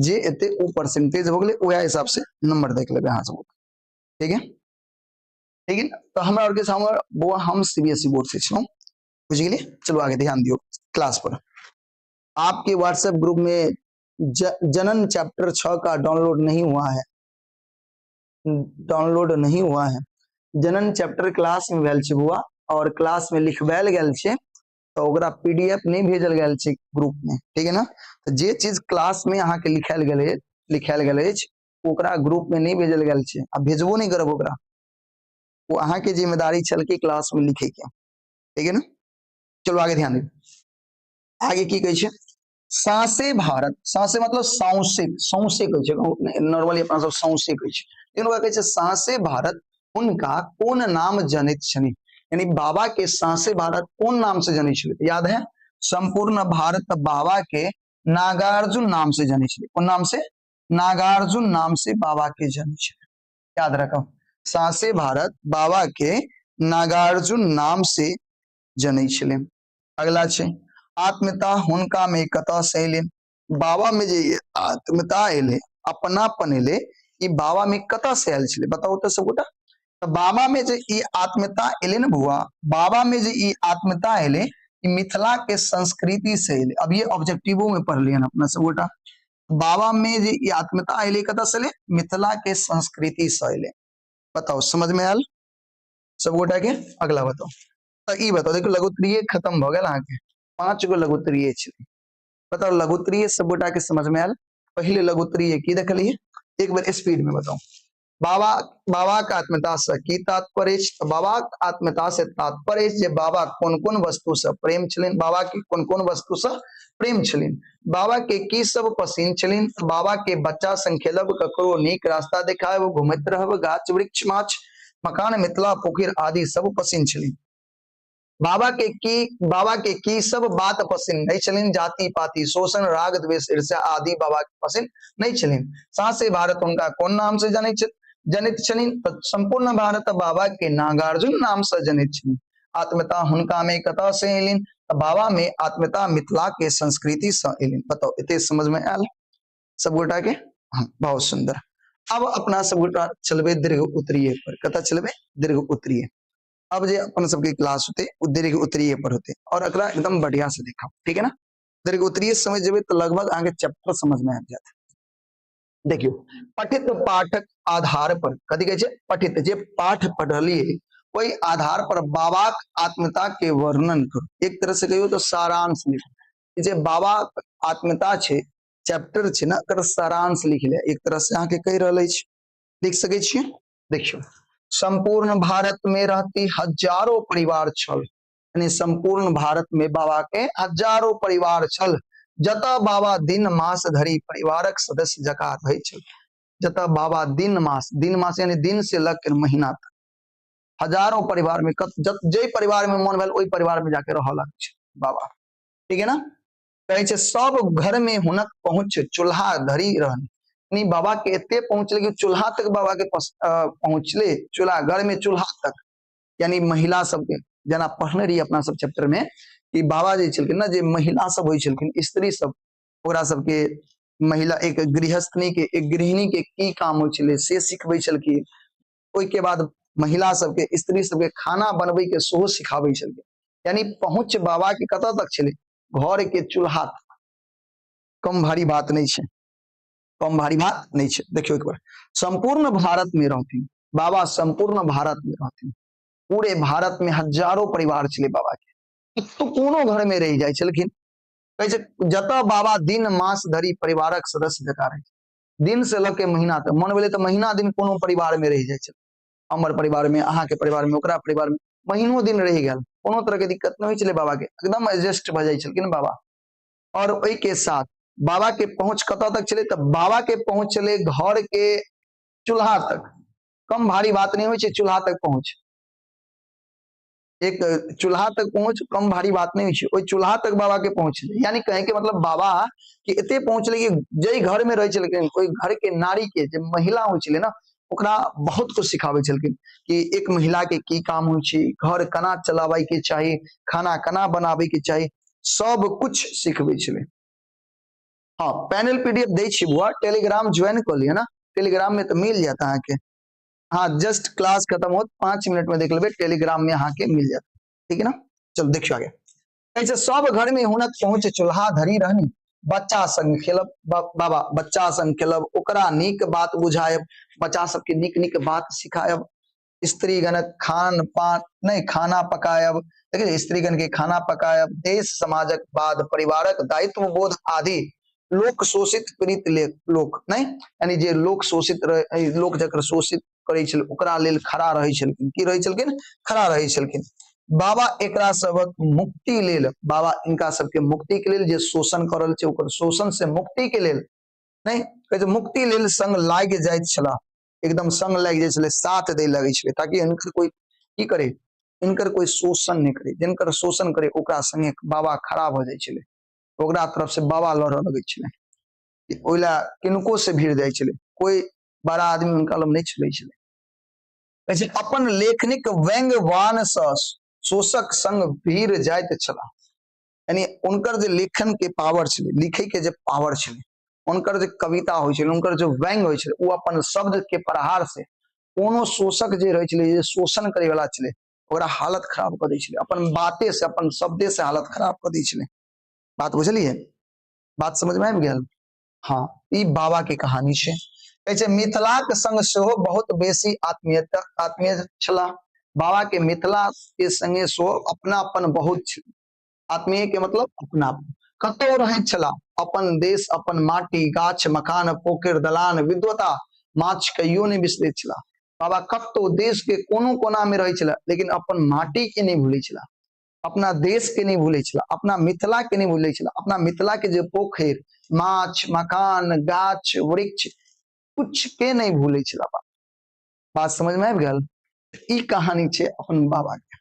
जे एते ओ परसेंटेज हो गेलै, वएह हिसाब से नंबर देख लेबै अहाँ सब, ठीक है, ठीक है। तो हमरा और के हमर बौआ हम सीबीएसई बोर्ड से छलहुँ, बुझि गेलियै। चलू आगे ध्यान दियौ क्लास पर। आपके व्हाट्सएप ग्रुप में जनन चैप्टर 6 का डाउनलोड नहीं हुआ है, डाउनलोड नहीं हुआ है। जनन चैप्टर क्लास में भेल छै बौआ, और क्लास में लिखवायल गेल छै, तऽ ओकरा पीडीएफ नहीं भेजल गेल छै ग्रुप में, ठीक है ना। तऽ जे चीज क्लास में अहाँ के लिखायल गेल है, लिखायल गेल अछि, ओकरा ग्रुप में नहीं भेजल गेल छै, आ भेजबो नहीं करब ओकरा, वो अहाँ के जिम्मेदारी छल कि क्लास में लिखे के, ठीक है ना। चलो आगे ध्यान दियौ, आगे की कहै छै, साँसे भारत, साँसे मतलब सौंसे, सौंसे कहै छै नॉर्मली अपना सब सौंसे कहै छै, लेकिन ओकरा कहै छै साँसे भारत हुनका कोन नाम जनैत छनि, यानी बाबा के साँसे भारत कोन नाम से जनै छलै? याद है, संपूर्ण भारत बाबा के नागार्जुन नाम से जनै छलै। कोन नाम से? नागार्जुन नाम से बाबा के जनै छलै। याद रखब, साँसे भारत बाबा के नागार्जुन नाम से जनै छलै। अगला छै, आत्मता हुनका में कतऽ से एलै? बाबा में जे आत्मता एलै, अपनापन एलै, ई बाबा में कतऽ से आयल छलै? बताउ तऽ सबगोटा। तऽ बाबा में जे ई आत्मता एलै ने बौआ, बाबा में जे ई आत्मता एलै, ई मिथिला के संस्कृति से एलै। अब ये ऑब्जेक्टिवो में पढ़लियै हन अपना सबगोटा। बाबा में जे ई आत्मता एलै कतऽ से एलै? मिथिला के संस्कृति से एलै। बताउ समझ में आयल सबगोटा के? अगला बताउ तऽ ई बताउ, देखियौ लघुत्तरीय खत्म भऽ गेल अहाँके, 5 गो लघुत्तरीय छलै। बताउ लघुत्तरीय सबगोटा के समझ में आयल? पहिले लघुत्तरीय की देखलियै, एक बेर स्पीड में बताउ। बाबा बाबा के आत्मीयता से की तात्पर्य अछि? तऽ बाबा के आत्मीयता से तात्पर्य अछि जे बाबा कोन कोन वस्तु से प्रेम छलनि, बाबा के कोन कोन वस्तु से प्रेम छलनि, बाबा के की सब पसीन छलनि, बाबा के बच्चा संग खेलब, ककरो नीक रास्ता देखायब, घुमैत रहब, गाछ वृक्ष माछ मकान मिथिला पोखरि आदि सब पसीन छलनि। बाबा के की सब बात पसीन नहीं छलनि? जाति पाति शोषण राग द्वेष ईर्ष्या आदि बाबा के पसीन नहीं छलनि। साँसे भारत हुनका कोन नाम से जनैत छलनि? तऽ संपूर्ण भारत बाबा के नागार्जुन नाम से जनैत छलनि। आत्मता हुनका में कतऽ से एलनि? तऽ बाबा में आत्मता मिथिला के संस्कृति से एलनि। बताउ एते समझ में आयल सब गोटा के? हाँ, बहुत सुंदर। अब अपना सब गोटा चलबे दीर्घ उत्तरीय पर। कतऽ चलबे? दीर्घ उत्तरीय। अब जे अपन सबके क्लास होते वो दीर्घ उत्तरीय पर होते और एकरा एकदम बढ़िया से देखब, ठीक है ना? दीर्घ उत्तरीय समझ जेबै तो लगभग अहाँके चैप्टर समझ में आबि जायत। देखियौ, पठित पाठक आधार पर कथी कहै छै? पठित जे पाठ पढ़लियै ओहि आधार पर बाबाक आत्मता के वर्णन करू। एक तरह से कहियौ तो सारांश लिखू। जे बाबाक आत्मता छै, चैप्टर छै ना, एकर सारांश लिख ले, एक तरह से अहाँके कहि रहल अछि, लिख सकै छियै। देखियौ, संपूर्ण भारत में रहती हजारों परिवार छल, यानी संपूर्ण भारत में बाबा के हजारों परिवार छल, जतऽ बाबा दिन मास धरि परिवारक सदस्य जकाँ रहै छल। जतऽ बाबा दिन मास, दिन मास यानी दिन से लग के महीना तक हजारों परिवार में, जाहि परिवार में मन भेल ओहि परिवार में जाके रहऽ लागै छै बाबा, ठीक है ना? कहै छै सब घर में हुनक पहुँच चूल्हा धरि रहनि, यानी बाबा के एते पहुँचले कि चूल्हा तक बाबा के पहुँचले, चूल्हा घर में चूल्हा तक, यानी महिला सबके, जेना पढ़ने रहियै अपना सब चैप्टर में कि बाबा जे छलखिन ना, जे महिला सब होइ छलखिन, स्त्री सब, ओकरा सबके महिला एक गृहस्थनी के, एक गृहिणी के की काम होइ छलै से सिखबै छलखिन। ओहिके बाद महिला सबके, स्त्री सबके खाना बनबै के सेहो सिखाबै छलखिन। यानी पहुँच बाबा के कतऽ तक छलै? घर के चूल्हा तक। कम भारी बात नहीं छै, कम भारी बात नहीं छै। देखियौ एक बार, संपूर्ण भारत में रहथिन बाबा, संपूर्ण भारत में रहथिन, पूरे भारत में हजारों परिवार छलै बाबा के, तो कोनो घर में रहि जाइ छलखिन। कहै छै जतऽ बाबा दिन मास धरि परिवारक सदस्य जकाँ रहै, दिन से लऽ के महीना तक, मन भेलै तऽ महीना दिन कोनो परिवार में रहि जाइ छल, हमर परिवार में, अहाँके परिवार में, ओकरा परिवार में, महीनो दिन रहि गेल, कोनो तरह के दिक्कत नहि होइ छलै बाबा के, एकदम एडजस्ट भऽ जाइ छलखिन बाबा। और ओहि के साथ बाबा के पहुंच कतऽ तक छलै? तऽ बाबा के पहुंच छलै घर के चूल्हा तक। कम भारी बात नहि होइ छै चूल्हा तक पहुंच, एक चूल्हा तक पहुंच कम भारी बात नहीं होइ छै, ओहि चूल्हा तक बाबा के पहुंचले, यानी कहे के मतलब बाबा के एते पहुंचले कि जाहि घर में रहै छलखिन ओहि घर के नारी के जे महिला होइ छलै ना, ओकरा बहुत कुछ सिखाबै छलखिन कि एक महिला के की काम होइ छै, घर केना चलाबै के चाही, खाना केना बनाबै के चाही, सब कुछ सिखबै छलै। हाँ, पैनल पीडीएफ दै छी बुआ, टेलीग्राम ज्वाइन कऽ लिअ ना, टेलीग्राम में तऽ मिल जायत अहाँके। हाँ, जस्ट क्लास खत्म होत 5 मिनट में देख लेबै, टेलीग्राम में अहाँके मिल जायत, ठीक है ना? चलो देखियो आगे। कहै छै सब घर में हुनक पहुंच चूल्हा धरि रहनी, बच्चा संग खेलब, बाबा बच्चा संग खेलब, ओकरा नीक बात बुझायब, बच्चा सबके नीक नीक बात सिखायब, स्त्रीगणक खान पान नहीं खाना पकायब, देखिए स्त्रीगण के खाना पकायब, देश समाजक बाद परिवारक दायित्व बोध आदि, लोक शोषित पीड़ित लोक नहीं, यानी जे लोक शोषित रहे, लोक जकर शोषित करै छल ओकरा लेल खड़ा रहै छलखिन, की रहै छलखिन? खड़ा रहै छलखिन। बाबा एकरा सबक मुक्ति लेल, बाबा इनका सबके मुक्ति के लेल, जे शोषण कर रहल छै ओकर शोषण से मुक्ति के लेल नहि कहै छै, मुक्ति लेल संग लागि जाइत छलाह, एकदम संग लागि जाइ छलै, साथ दै लगै छलै, ताकि हिनकर कोई की करे, हिनकर कोई शोषण नहि करे। जिनकर शोषण करे ओकरा संगे बाबा खड़ा भऽ जाइ छलै, ओकरा तरफ से बाबा लड़ऽ लगै छलै, ओहि लए किनको से भीड़ जाइ छलै, कोई बड़ा आदमी हुनका लग नहि छलै छलै। कहै छै अपन लेखनिक व्यंग्यवान सँ शोषक संग भीड़ जाइत छलाह, यानी हुनकर जे लेखन के पावर छलै, लिखे के जे पावर छलै, हुनकर जे कविता होइ छलै, हुनकर जे व्यंग्य होइ छलै, ओ अपन शब्द के प्रहार से कोनो शोषक जे रहै छलै, जे शोषण करे वाला छलै, ओकरा हालत खराब कऽ दै छलै, अपन बाते से, अपन शब्दे से हालत खराब कऽ दै छलै। बात बुझलियै? बात समझ में आबि गेल? हाँ, ई बाबा के कहानी छै। कहै छै मिथिलाक संग सेहो बहुत बेसी आत्मीयता आत्मीय छलाह। बाबा के मिथिला के संगे सेहो अपनापन बहुत छल। आत्मीय के मतलब अपनापन। कतौ रहैत छलाह, अपन देश, अपन माटी, गाछ, मकान, पोखरि, दलान, विद्वता, माछ कहियो नहि बिसरैत छलाह। बाबा कतौ देश के कोनो कोना में रहै छलाह, लेकिन अपन माटी के नहि भूलै छलाह, अपना देश के नहीं भूलै छलाह, अपना मिथिला के नहीं भूलै छलाह, अपना मिथिला के जे पोखरि, माछ, मकान, गाछ वृक्ष, कुछ के नहीं भूलै छलाह बाबा। बात समझ में आबि गेल? ई कहानी छै अपन बाबा के।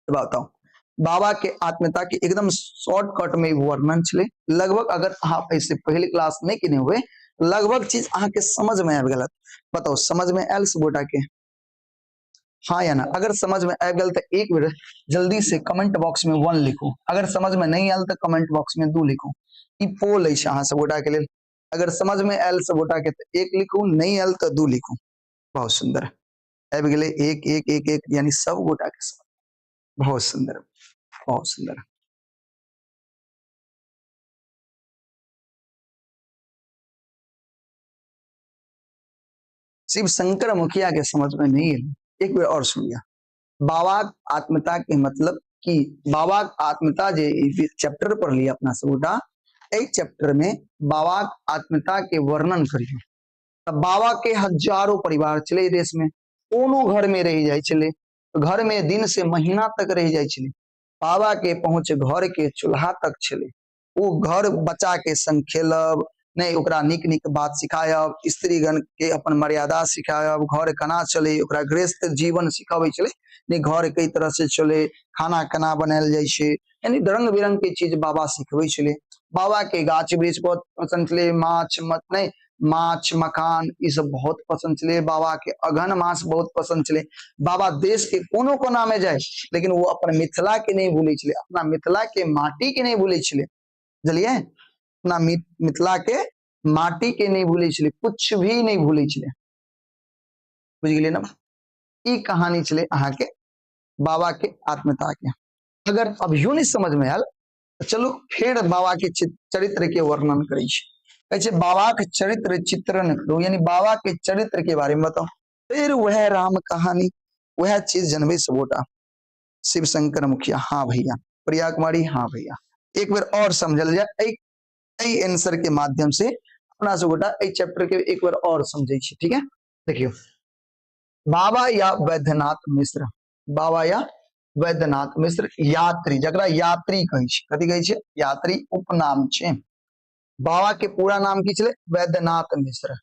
बताउ बाबा के आत्मीयता के एकदम शॉर्टकट में वर्णन छलै। लगभग अगर अहाँ ऐसे पहले क्लास नहीं केने हुए, लगभग चीज अहाँ के समझ में आबि गेल। बताउ समझ में आयल सब गोटा के? हाँ या ना? अगर समझ में आबि गेल तऽ एक बेर जल्दी से कमेंट बॉक्स में 1 लिखू, अगर समझ में नहीं आयल तऽ कमेंट बॉक्स में 2 लिखू। ई पोल अछि अहाँ सब गोटा के लेल। अगर समझ में आयल सब गोटा के तऽ 1 लिखू, नहीं आयल तऽ 2 लिखू। बहुत सुंदर आबि गेलै, 1 1 1 1, यानी सब गोटा के समझ। बहुत सुंदर, बहुत सुंदर। शिव शंकर मुखिया के समझ में नहीं है। एक बेर और सुनिए, बाबा आत्मता के मतलब कि बाबा आत्मता जे चैप्टर पढ़ लिया अपना सब गोटा, एहि चैप्टर में बाबा आत्मता के वर्णन करियो। तब बाबा के हजारों परिवार छलै देश में, कोनो घर में रह जाए छलै, घर में दिन से महीना तक रह जाए छलै, बाबा के पहुंच घर के चूल्हा तक छलै। ओ घर बच्चा के संग खेलब नहि, ओकरा नीक नीक बात सिखायब, स्त्रीगण के अपन मर्यादा सिखायब, घर केना चले, ओकरा गृहस्थ जीवन सिखबै छलै, नहि घर कई तरह से चले, खाना केना बनायल जाइ छै, यानी रंग बिरंग के चीज बाबा सिखबै छलै। बाबा के गाछ वृक्ष बहुत पसंद छलै, माछ मत नहि माछ मखान ई सब बहुत पसंद छलै। बाबा के अगहन मास बहुत पसंद छलै। बाबा देश के कोनो कोना में जाए, लेकिन वो अपन मिथिला के नहीं भूलै छलै, अपना मिथिला के माटी के नहीं भूलै छलै, बुझलियै? अपना मिथिला के माटी के नहीं भूलै छलै, कुछ भी नहीं भूलै छलै, बुझ गेलियै ना? ई कहानी छलै अहाँके बाबा के आत्मीयता के। अगर अभियो नहीं समझ में आयल तऽ चलू फेर बाबा के चरित्र के वर्णन करै छी। कहै छै बाबा के चरित्र चित्रण करू, यानी बाबा के चरित्र के बारे में बताओ। फिर वह राम कहानी, वह चीज जनबै सबगोटा। शिव शंकर मुखिया, हाँ भैया। प्रिया कुमारी, हाँ भैया। एक बेर और समझल जाए एहि आंसर के माध्यम से अपना सबगोटा एहि चैप्टर के एक बेर और समझै छी, ठीक है? देखियौ, बाबा या वैद्यनाथ मिश्र, बाबा या वैद्यनाथ मिश्र यात्री, जकरा यात्री कहै छै, कथी कहै छै? यात्री उपनाम छै। बाबा के पूरा नाम की छलै? वैद्यनाथ मिश्र,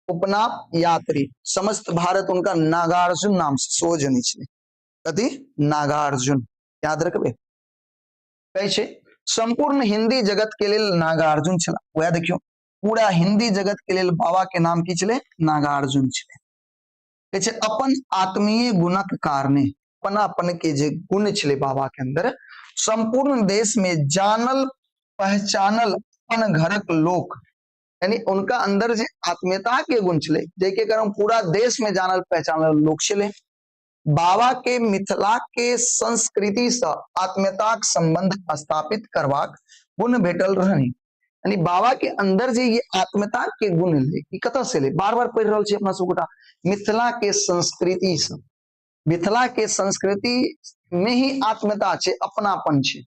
उपनाम यात्री। समस्त भारत उनका नागार्जुन नाम से सेहो जनै छलै। कथी? नागार्जुन, याद रखबै। कहै छै संपूर्ण हिंदी जगत के लेल नागार्जुन छला। वएह देखियौ, पूरा हिंदी जगत के लेल बाबा के नाम की छलै? नागार्जुन छलै। कहै छै अपन आत्मीय गुणक कारणे, अपनापन के जे गुण छलै बाबा के अंदर, संपूर्ण देश में जानल पहचानल अपन घरक लोक, यानी उनका अंदर जे आत्मीयता के गुण छलै, जाहिके कारण पूरा देश में जानल पहचानल लोक छलै। बाबा के मिथिला के संस्कृति से आत्मीयताक संबंध स्थापित करबाक गुण भेटल रहनी। यानी बाबा के अंदर जे ये आत्मीयता के गुण ले, ई कतऽ से ले? बार बार पढ़ि रहल छी अपना सब गोटा, मिथिला के संस्कृति से। मिथिला के संस्कृति में ही आत्मीयता छै, अपनापन छै।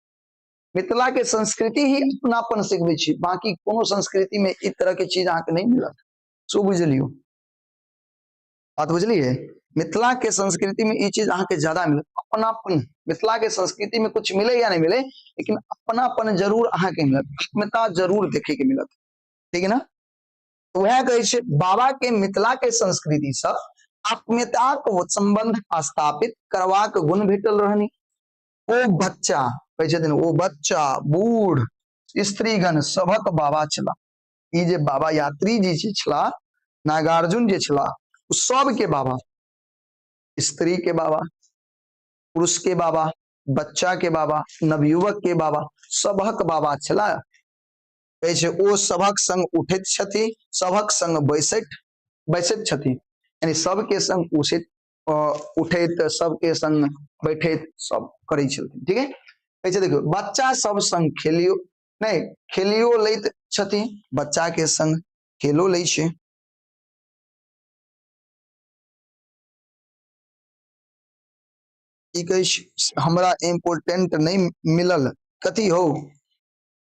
मिथिला के संस्कृति ही अपनापन सिखबै छै, बाकी कोनो संस्कृति में ई तरह के चीज अहाँके नहि मिलत। सो बुझलियौ बात? बुझलियै? मिथिला के संस्कृति में ई चीज अहाँके ज्यादा मिलत, अपनापन। मिथिला के संस्कृति में कुछ मिले या नहीं मिले, लेकिन अपनापन जरूर अहाँके मिलत, आत्मीयता जरूर देखे के मिलत, ठीक है ना? तो वह कहै छै बाबा के मिथिला के संस्कृति से आत्मीयताक संबंध स्थापित करबाक गुण भेटल रहनी। ओ बच्चा कहै छथिन, ओ बच्चा बूढ़ स्त्रीगण सभक बाबा छला। ई जे बाबा यात्री जी जे छला, नागार्जुन जे छला, ओ सबके बाबा, स्त्री के बाबा, पुरुष के बाबा, बच्चा के बाबा, नवयुवक के बाबा, सबहक बाबा छला। कहै छै ओ सभक संग उठैत छथि, सभक संग बैसैत बैसैत छथि, यानी सबके संग उठैत उठैत, सबके संग बैठैत, सब करै छलखिन, ठीक है? कहै छै देखियौ, बच्चा सब संग खेलियो नहि खेलियो लैत छथि, बच्चा के संग खेलो लै छै। ई कहै छै हमरा इम्पोर्टेंट नहि मिलल, कथी हो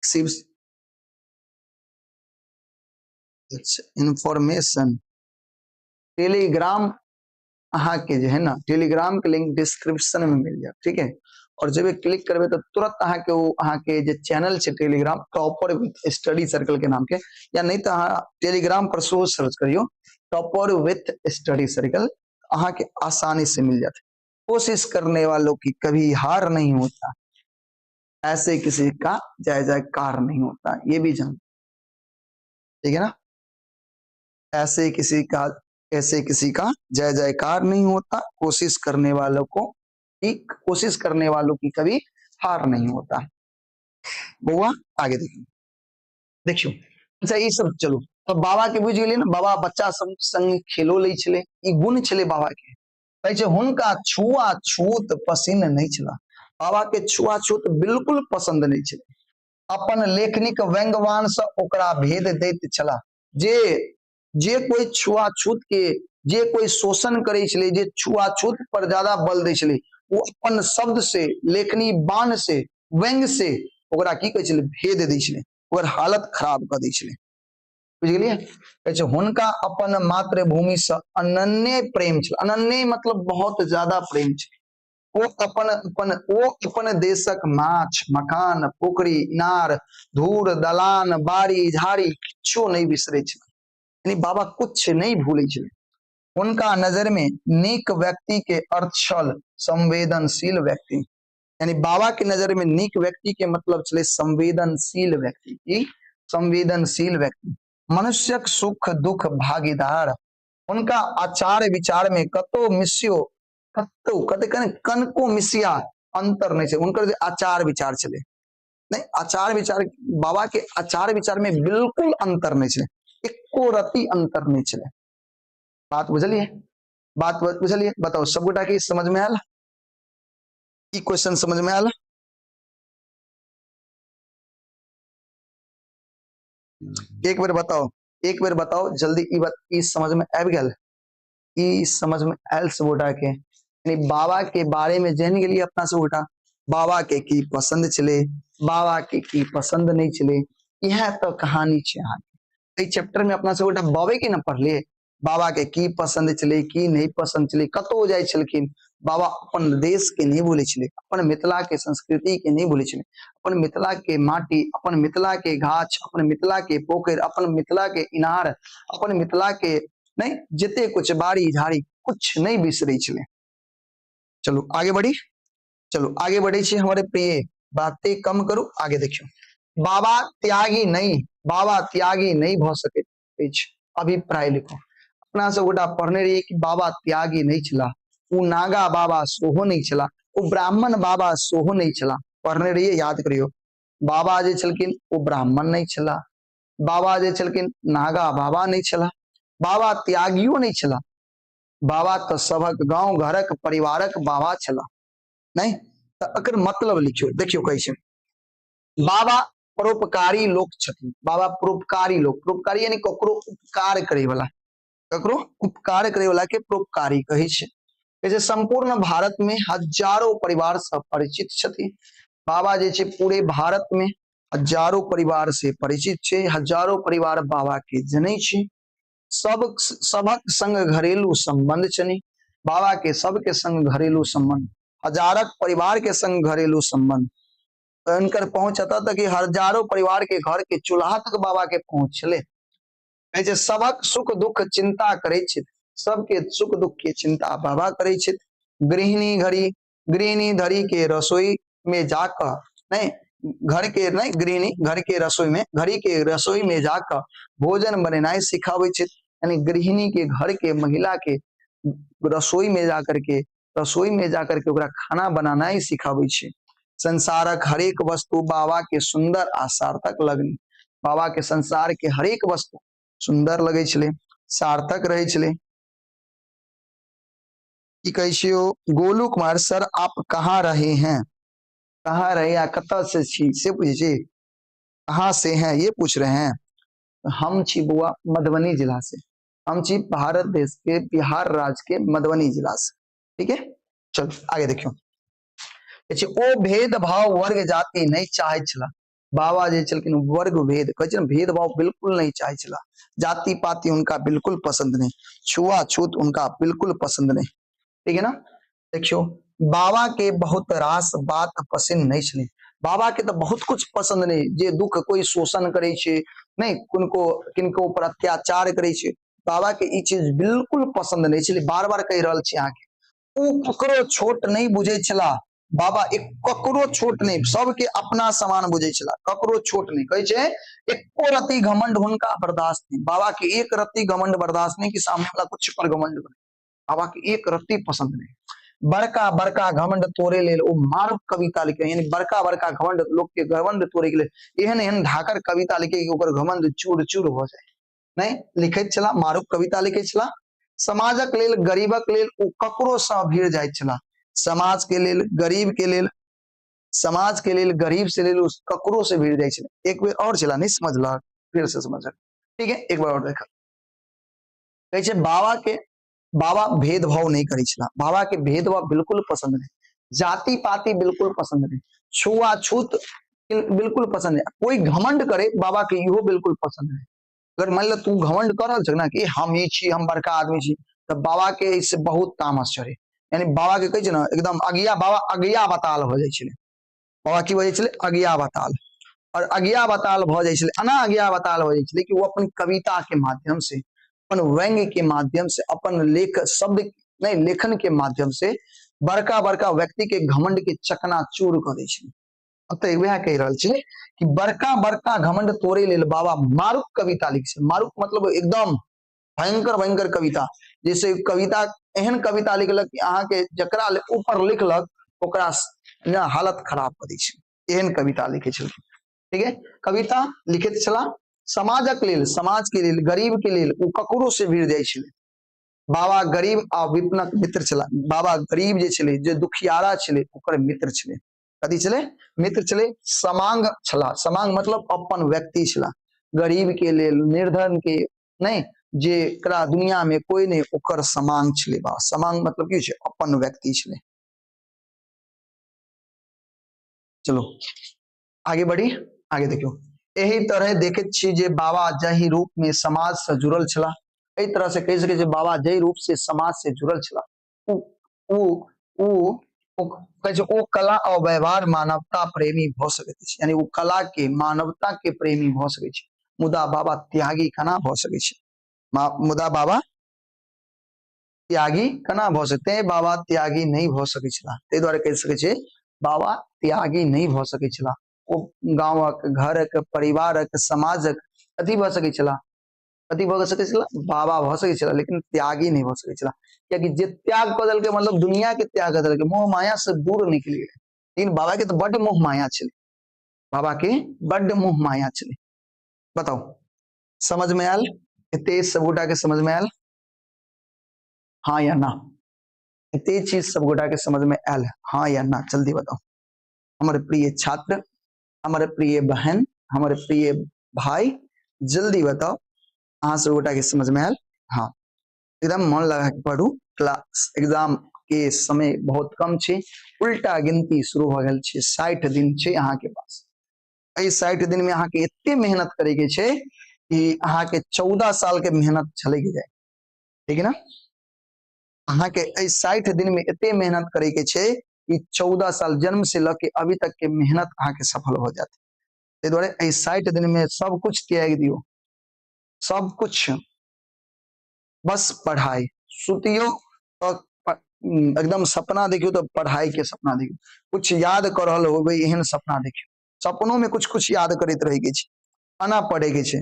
शिव? अच्छा, इन्फॉर्मेशन टेलीग्राम अहाँके जे है ना, टेलीग्राम के लिंक डिस्क्रिप्शन में मिल जायत, ठीक है? और जब क्लिक करबे तो तुरंत अहाँके ओ अहाँके जे चैनल छै Telegram topper with study circle के नाम के, या नहीं तो अहाँ टेलीग्राम पर सेहो सर्च करियो टॉपर विथ स्टडी सर्कल, अहाँके आसानी से मिल जात। कोशिश करने वालों की कभी हार नहीं होता, ऐसे किसी का जय जयकार नहीं होता, ये भी जान, ठीक है ना? ऐसे किसी का, ऐसे किसी का जय जयकार नहीं होता, कोशिश करने वालों को एक कोशिश करने वालों की कभी हार नहीं होता। बउआ आगे देखिए, देखियो, अच्छा ये सब चलू तो बाबा के बुझ गेलियै ने, बाबा बच्चा सब संग खेलो लै छलै, ई गुण छलै बाबा के। कहै छै हुनका छुआ छूत पसिन नहि छला, बाबा के छुआ छूत बिल्कुल पसंद नहीं छलै। अपन लेखनीक व्यंग्यवान से ओकरा भेद दैत छला। जे जे कोई छुआछूत के, जे कोई शोषण करै छलै, जे छुआछूत पर ज्यादा बल दै छलै, ओ अपन शब्द से, लेखनी बाण से, व्यंग्य से ओकरा की कहै छलै? भेद दै छलै, ओकर हालत खराब कऽ दै छलै। बुझि गेलियै? कहै छै हुनका अपन मातृभूमि से अनन्य प्रेम छल। अनन्य मतलब बहुत ज्यादा प्रेम छल। ओ अपन अपन ओ अपन देशक माछ, मकान, पोखरि, इनार, धूर, दलान, बाड़ी झाड़ी किछो नहि बिसरै छल। यानी बाबा कुछ नहि भूलै छलै। हुनका नजर में नीक व्यक्ति के अर्थ छल संवेदनशील व्यक्ति। यानी बाबा के नजर में नीक व्यक्ति के मतलब छलै संवेदनशील व्यक्ति। की संवेदनशील व्यक्ति? मनुष्यक सुख दुख भागीदार। हुनका आचार विचार में कतौ मिसियो, कतौ कते कने कनको मिसिया अंतर नहीं छै। हुनकर जे आचार विचार छलै, नहीं आचार विचार, बाबा के आचार विचार में बिल्कुल अंतर नहीं छलै, एको रति अंतर नहीं छलै। बात बुझलिए? बात बुझलिए? बताओ सब गोटा के समझ में आयल? ई क्वेश्चन समझ में आयल? एक बेर बताओ, एक बेर बताओ जल्दी, ई बात ई समझ में आबि गेल? ई समझ में आयल सब गोटा के? यानी बाबा के बारे में जानि गेलियै अपना सब गोटा, बाबा के की पसंद छलै, बाबा के की पसंद नहीं छलै, इएह तऽ कहानी छै अहाँके। एहि चैप्टर में अपना सब गोटा बाबे के ने पढ़लियै, बाबा के की पसंद छलै, की नहीं पसंद छलै, कतौ जाइ छलखिन बाबा अपन देश के नहीं भूलै छलै, अपन मिथिला के संस्कृति के नहीं भूलै छलै, अपन मिथिला के माटी, अपन मिथिला के गाछ, अपन मिथिला के पोखरि, अपन मिथिला के इनार, अपन मिथिला के नहीं जते कुछ बाड़ी झाड़ी कुछ नहीं बिसरै छलै। चलू आगे बढ़ी, चलू आगे बढ़े छी हमारे प्रिय, बातें कम करू, आगे देखियो। बाबा त्यागी नहीं, बाबा त्यागी नहीं भ सकैत अछि, अभिप्राय लिखो। अपना सब गोटा पढ़ने रहिए कि बाबा त्यागी नहीं छला, ओ नागा बाबा सेहो नहीं छला, ओ ब्राह्मण बाबा सेहो नहीं छला। पढ़ने रहिए, याद करियो। बाबा जे छलखिन ओ ब्राह्मण नहीं छला, बाबा जे छलखिन नागा बाबा नहीं छला, बाबा त्यागियो नहीं छला, बाबा तो सबक गांव घरक परिवारक बाबा छला नहीं। तो एकर मतलब लिखियो, देखियो कहै छै बाबा परोपकारी लोक छथिन। बाबा परोपकारी लोक, परोपकारी यानी ककरो उपकार करे वाला, ककरो उपकार करे वाला के परोपकारी कहै छै। कहै छै संपूर्ण भारत में हजारों परिवार से परिचित छथिन। बाबा जे छै पूरे भारत में हजारों परिवार से परिचित छै, हजारों परिवार बाबा के जनै छै, सब सबक संग घरेलू संबंध छनि। बाबा के सबके संग घरेलू संबंध, हजारक परिवार के संग घरेलू संबंध, हुनकर पहुंच एतऽ तक कि हजारों परिवार के घर के चूल्हा तक बाबा के पहुंच छलै। कहै छै सबक सुख दुख चिंता करै छथि, सबके सुख दुख के चिंता बाबा करै छथि। गृहिणी घड़ी गृहिणी धरी के रसोई में जाकऽ नहीं घर के नहीं गृहिणी घर के रसोई में घड़ी के रसोई में जाकऽ भोजन बनेनाइ सिखाबै छथि। यानी गृहिणी के घर के महिला के रसोई में जा करके रसोई में जा करके ओकरा खाना बनानाइ सिखाबै छै। संसारक हरेक वस्तु बाबा के सुंदर आ सार्थक लगनी, बाबा के संसार के हरेक वस्तु सुंदर लगै छलै, सार्थक रहै छलै। की कहै छियै ओ गोलू कुमार सर आप कहाँ रहे हैं, कहाँ रहे या कतऽ से छी से पूछै छी, कहाँ से हैं ये पूछ रहे हैं। हम छी बौआ मधुबनी जिला से, हम छी भारत देश के बिहार राज्य के मधुबनी जिला से, ठीक है। चलो आगे देखियो, ओ भेदभाव वर्ग जाति नहीं चाहे छला। बाबा जे छलखिन वर्ग भेद कहै छै ने, भेदभाव बिल्कुल नहीं चाहे छला। जाति पाति उनका बिल्कुल पसंद नहीं, छुआछूत उनका बिल्कुल पसंद नहीं, ठीक है ना। देखियो बाबा के बहुत रास बात पसंद नहीं छलै, बाबा के तो बहुत कुछ पसंद नहीं, जे दुख कोई शोषण करे छै नहीं, किनको किनको ऊपर अत्याचार करे छै, बाबा के ई चीज बिल्कुल पसंद नहीं छलै। बार बार कहि रहल छी अहाँके, ओ ककरो छोट नहीं बुझै छला बाबा, एक ककरो छोट नहीं, सबके अपना समान बुझै छला, ककरो छोट नहीं। कहै छै एको रत्ती घमंड हुनका बर्दाश्त नहीं, बाबा के एक रत्ती घमंड बर्दाश्त नहीं कि सामने वाला कुछ पर घमंड करे, बाबा के एक रत्ती पसंद नहीं। बड़का बड़का घमंड तोड़े लेल ओ मारक कविता लिखे, यानी बड़का बड़का घमंड लोक के घमंड तोड़े के लेल एहन एहन ढाकर कविता लिखे कि ओकर घमंड चूर चूर हो जाए, नहीं लिखैत छला, मारुक कविता लिखैत छला। समाजक लेल गरीबक लेल ओ ककरो सँ भीड़ जाइत छला, समाज के लेल गरीब के लेल, समाज के लेल गरीब से लेल ओ ककरो से भीड़ जाइ छलै। एक बेर और छला नहीं समझलक, फिर से समझलक, ठीक है, एक बार और देखा। कहै छै बाबा के, बाबा भेदभाव नहीं करै छला, बाबा के भेदभाव बिल्कुल पसंद नहीं, जाति पाति बिल्कुल पसंद नहीं, छुआछूत बिल्कुल पसंद नहीं, कोई घमंड करे बाबा के इहो बिल्कुल पसंद नहीं। अगर मान लो तू घमंड कर रहल छ ना कि हम ई छी, हम बड़का आदमी छी, तऽ बाबा के एहिसँ बहुत तामस चढ़े, यानी बाबा के कहै छै ने एकदम अगिया, बाबा अगिया बताल भऽ जाइ छलै। बाबा की भऽ जाइ छलै? अगिया बताल। और अगिया बताल भऽ जाइ छलै, एना अगिया बताल भऽ जाइ छलै कि ओ अपन कविता के माध्यम से, अपन व्यंग्य के माध्यम से, अपन लेख शब्द नहीं लेखन के माध्यम से बड़का बड़का व्यक्ति के घमंड के चकनाचूर कऽ दै छलै। ओतऽ वएह कहि रहल छै कि बड़का बड़का घमंड तोड़े लेल बाबा मारुक कविता लिख छै। मारुक मतलब एकदम भयंकर भयंकर कविता, जैसे कविता एहन कविता लिखलक कि अहाँके जकरा ऊपर लिखलक ओकरा हालत खराब कऽ दै छै, एहन कविता लिखै छलखिन, ठीक है। कविता लिखैत छलाह समाजक लेल, समाज के लेल, गरीब के लेल, ओ ककरो से भीड़ जाइ छलै। बाबा गरीब आ विपनक मित्र छलाह। बाबा गरीब जे छलै, जे दुखियारा छलै, ओकर मित्र छलै। कथी छलै? मित्र छलै। समांग छलाह। समांग मतलब अपन व्यक्ति छलाह, गरीब के लेल, निर्धन के नहीं, जेकरा दुनिया में कोई नहीं, ओकर समांग छलै बाबा। समांग मतलब की छै? अपन व्यक्ति छलै। चलो आगे बढ़ी, आगे देखियो। एहि तरह देखैत छी जे बाबा जाहि रूप में समाज से जुड़ल छलाह, एहि तरह से कहि सकै छी बाबा जाहि रूप से समाज से जुड़ल छलाह, उ उ उ ओ कहै छै ओ कला और व्यवहार मानवता प्रेमी भऽ सकैत अछि, यानी ओ कला के मानवता के प्रेमी भऽ सकै छै, मुदा बाबा त्यागी केना भऽ सकै छै? मुदा बाबा त्यागी केना भऽ सकते? बाबा त्यागी नहि भऽ सकै छलाह, ताहि दुआरे कहि सकै छै बाबा त्यागी नहि भऽ सकै छलाह। ओ गाँवक, घरक, परिवारक, समाजक अथी भऽ सकै छलाह, अथी भऽ सकै छलाह, बाबा भऽ सकै छलाह, लेकिन त्यागी नहि भऽ सकै छलाह, कियाकि जे त्याग कऽ देलकै मतलब दुनिया के त्याग कऽ देलकै, मोह माया से दूर निकलि गेलै। लेकिन बाबा के तऽ बड्ड मोह माया छलै, बाबा के बड्ड मोह माया छलै। बताउ समझ में आयल? एते सबगोटा के समझ में आयल हाँ या ना? एते चीज सबगोटा के समझ में आयल हाँ या ना? जल्दी बताओ। हमर प्रिय छात्र, हमर प्रिय बहन, हमर प्रिय भाई, जल्दी बताओ अहाँ सबगोटा के समझ में आयल? हाँ, एकदम मन लगा के पढ़ू। क्लास एग्जाम के समय बहुत कम छै, उल्टा गिनती शुरू भऽ गेल छै। 60 दिन छै अहाँ के पास। एहि 60 दिन में अहाँ के एते मेहनत करे के छै कि अहाँ के 14 साल के मेहनत छलकि जाय, ठीक है ना? अहाँके एहि 60 दिन में एते मेहनत करे के छै कि 14 साल जन्म से लऽ के अभी तक के मेहनत अहाँके सफल भऽ जायत। ताहि दुआरे एहि 60 दिन में सब कुछ त्याग दियौ, सब कुछ, बस पढ़ाई। सुतियो तऽ एकदम सपना देखियौ तऽ पढ़ाई के सपना देखियौ, कुछ याद कऽ रहल होबै एहन सपना देखियौ, सपनो में कुछ कुछ याद करैत रहै के छै, एना पढ़े के छै,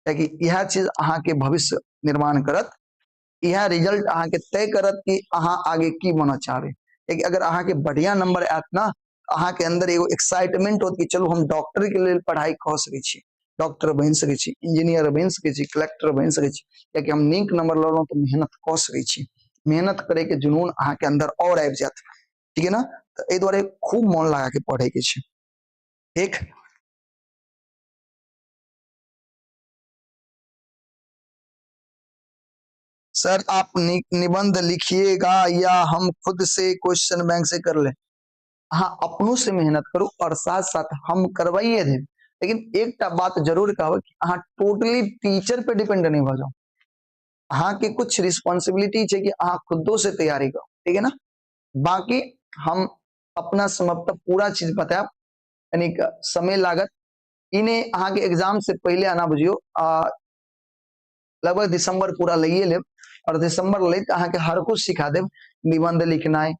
कियाकि इएह चीज अहाँके भविष्य निर्माण करत, इएह रिजल्ट अहाँके तय करत कि अहाँ आगे की बनऽ चाहबै। कियाकि अगर अहाँके बढ़िया नंबर आयत ना, अहाँके अंदर एगो एक्साइटमेंट होत कि चलू हम डॉक्टर के लेल पढ़ाई कऽ सकै छी, डॉक्टर बनि सकै छी, इंजीनियर बनि सकै छी, कलेक्टर बनि सकै छी, कियाकि हम नीक नंबर लेलहुँ तऽ मेहनत कऽ सकै छी। मेहनत करे के जुनून अहाँके अंदर और आबि जायत, ठीक है ना। तऽ एहि दुआरे खूब मोन लगा के पढ़े के छै। ठीक, सर आप निबंध लिखिएगा या हम खुद से क्वेश्चन बैंक से कर ले? अहाँ अपनों से मेहनत करू और साथ साथ हम करवाइए देब, लेकिन एकटा बात जरूर कहब कि अहाँ टोटली टीचर पे डिपेंड नहीं भऽ जाउ। अहाँ के कुछ रिस्पॉन्सिबिलिटी छै कि अहाँ खुदो से तैयारी करू, ठीक है ना। बाकी हम अपना समाप्त पूरा चीज बतायब, यानी समय लागत ई नहि अहाँके एग्जाम से पहिले आना बुझियौ, लगभग दिसंबर पूरा लइए लेब, और दिसंबर लैत अहाँके हर कुछ सिखा देब, निबंध लिखनाइ,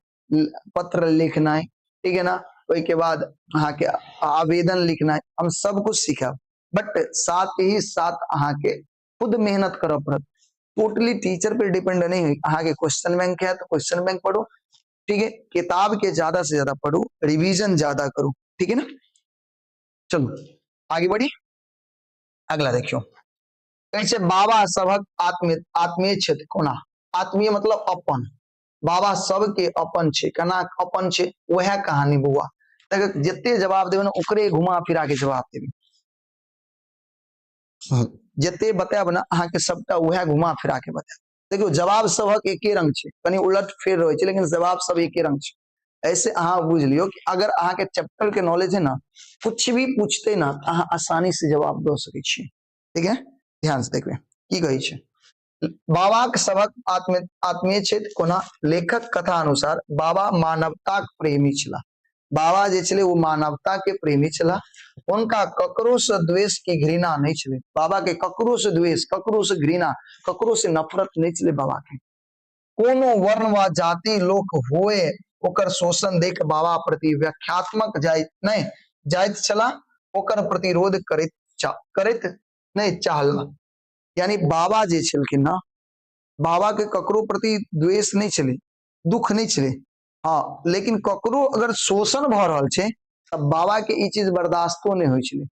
पत्र लिखनाइ, ठीक है ना, ओहिके बाद अहाँके आवेदन लिखनाइ, हम सब कुछ सिखायब, बट साथ ही साथ अहाँके खुद मेहनत करऽ पड़त। टोटली टीचर पे डिपेंड नहीं है। अहाँके क्वेश्चन बैंक है तो क्वेश्चन बैंक पढ़ू, ठीक है, किताब के ज्यादा से ज्यादा पढ़ू, रिवीजन ज्यादा करू, ठीक है ना। चलू आगे बढ़ी, अगला देखियो कहै छै बाबा सभक आत्मीय छथि। कोना आत्मीय? मतलब अपन, बाबा सबके अपन छै। केना अपन छै? वएह कहानी बौआ, तक जते जवाब देबै ने ओकरे घुमा फिरा के जवाब देबै, जते बतायब ने अहाँके सबटा वएह घुमा फिरा के बतायब। देखियौ जवाब सबक एके रंग छै, कनि उलट फेर रहै छै, लेकिन जवाब सब एके रंग छै। ऐसे अहाँ बुझ लियौ कि अगर अहाँके चैप्टर के नॉलेज है ना, कुछ भी पूछते ना अहाँ आसानी से जवाब दऽ सकै छी, ठीक है। ध्यान से देखबै की कहै छै, बाबाक सबक आत्मीय छथि। कोना? लेखक कथा अनुसार बाबा मानवताक प्रेमी छलाह। बाबा जे छलै ओ मानवता के प्रेमी छलाह, हुनका ककरो से द्वेष की घृणा नहीं छलै। बाबा के ककरो से द्वेष, ककरो से घृणा, ककरो से नफरत नहीं छलै। बाबा के कोनो वर्ण वा जाति लोक होए ओकर शोषण देख बाबा प्रति व्याख्यात्मक जाइत नहीं जाइत छलाह, ओकर प्रतिरोध करैत नहीं चाहला। यानी बाबा जे छलखिन ना, बाबा के ककरो प्रति द्वेष नहीं छलै, दुख नहीं छलै, हाँ, लेकिन ककरो अगर शोषण भऽ रहल छै तऽ बाबा के ई चीज बर्दाश्तो नहीं होइ छलै,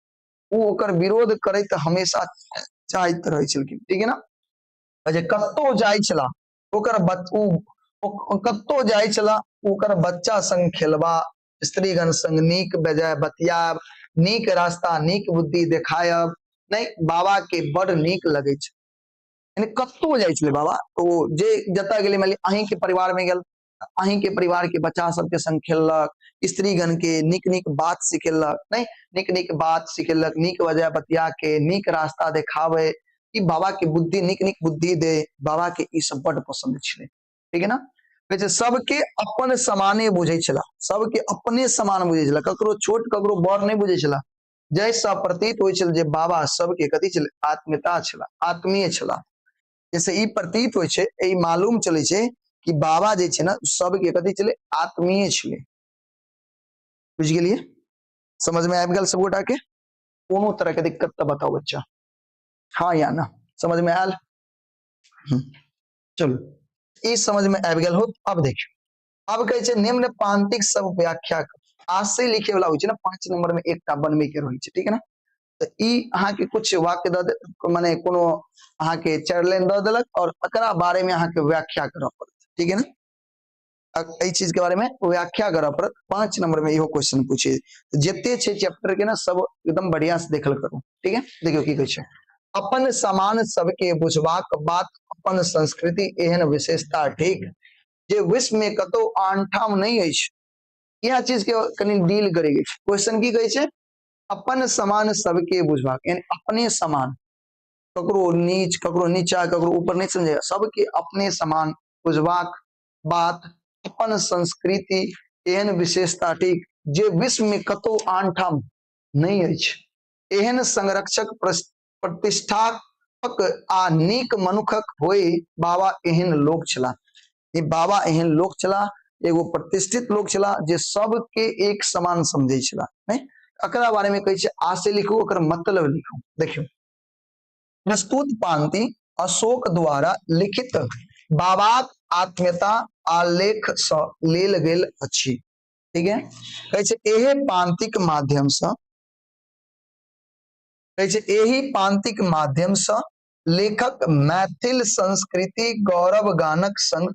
ओ ओकर विरोध करैत हमेशा चाहैत रहै छलखिन, ठीक है ना। जे कतौ जाइ छला ओकर ओ कतौ जाइ छला ओकर बच्चा संग खेलबा, स्त्रीगण संग नीक बेजाय बतियाब, नीक रास्ता नीक बुद्धि देखायब, नहीं बाबा के बड़ नीक लगै छै। यानी कतौ जाइ छलै बाबा, ओ जे जतऽ गेलै, मान लिअ अहींके परिवार में गेल, अहींके परिवार के बच्चा सबके संग खेललक, स्त्रीगण के नीक नीक बात सिखेलक, नहीं नीक नीक बात सिखेलक, नीक वजह बतिया के नीक रास्ता देखावे, ई बाबा के बुद्धि नीक नीक बुद्धि दे, बाबा के ई सब बड पसंद छलै, ठीक है ना। कहै छै सबके अपन समाने बुझै छला, सबके अपने समान बुझै छला, ककरो छोट ककरो बड़ नहीं बुझै छला। जैसा प्रतीत होइ छल जे बाबा सबके कथी छलै, आत्मीयता छला, आत्मीय छला। जैसे ई प्रतीत होइ छै, ई मालूम चलै छै कि बाबा जे छै ने सबके कथी छलै, आत्मीय छलै। बुझि गेलियै? समझ में आबि गेल सबगोटा के? कोनो तरह के दिक्कत तऽ बताउ बच्चा, हाँ या ना? समझ में आयल? चलू ई समझ में आबि गेल हो। अब देखियौ, अब कहै छै निम्न पांतिक सब व्याख्या करू। आशय लिखे वाला होइ छै ना, 5 नंबर में एकटा बनबै के रहै छै, ठीक है ना। तऽ ई अहाँके कुछ वाक्य दऽ दे, माने कोनो अहाँके 4 लाइन दऽ देलक और एकरा बारे में अहाँके व्याख्या करऽ पड़त, ठीक है ना। एहि चीज के बारे में व्याख्या करऽ पड़त। 5 नंबर में इहो क्वेश्चन पूछे, जते छै चैप्टर के ना सब एकदम बढ़िया से देखल करू, ठीक है। देखियौ की कहै छै, अपन समान सबके बुझबाक बात अपन संस्कृति एहन विशेषता ठीक जे विश्व में कतौ आनठाम नहीं अछि। इएह चीज के कनि डील करे के छै। क्वेश्चन की कहै छै, अपन समान सबके बुझबाक, यानी अपने समान, ककरो नीच ककरो नीचा ककरो ऊपर नहीं समझे, सबके अपने समान बुझबाक बात अपन संस्कृति एहन विशेषता ठीक जे विश्व में कतौ आन ठाम नहि अछि। एहन संरक्षक प्रतिष्ठापक आ नीक मनुखक होय बाबा एहन लोक छलाह। ई बाबा एहन लोक छलाह, एगो प्रतिष्ठित लोक छलाह जे सबके एक समान समझै छलाह। नहि एकरा बारे में कहै छै आशय लिखू, ओकर मतलब लिखू। देखियौ प्रस्तुत पांति अशोक द्वारा लिखित बाबाक आत्मीयता आलेख सँ लेल गेल अछि। ठीक है, कहै छै एहि पांतिक माध्यम सँ, कहै छै एहि पांतिक माध्यम सँ लेखक मैथिल संस्कृति गौरव गानक संग,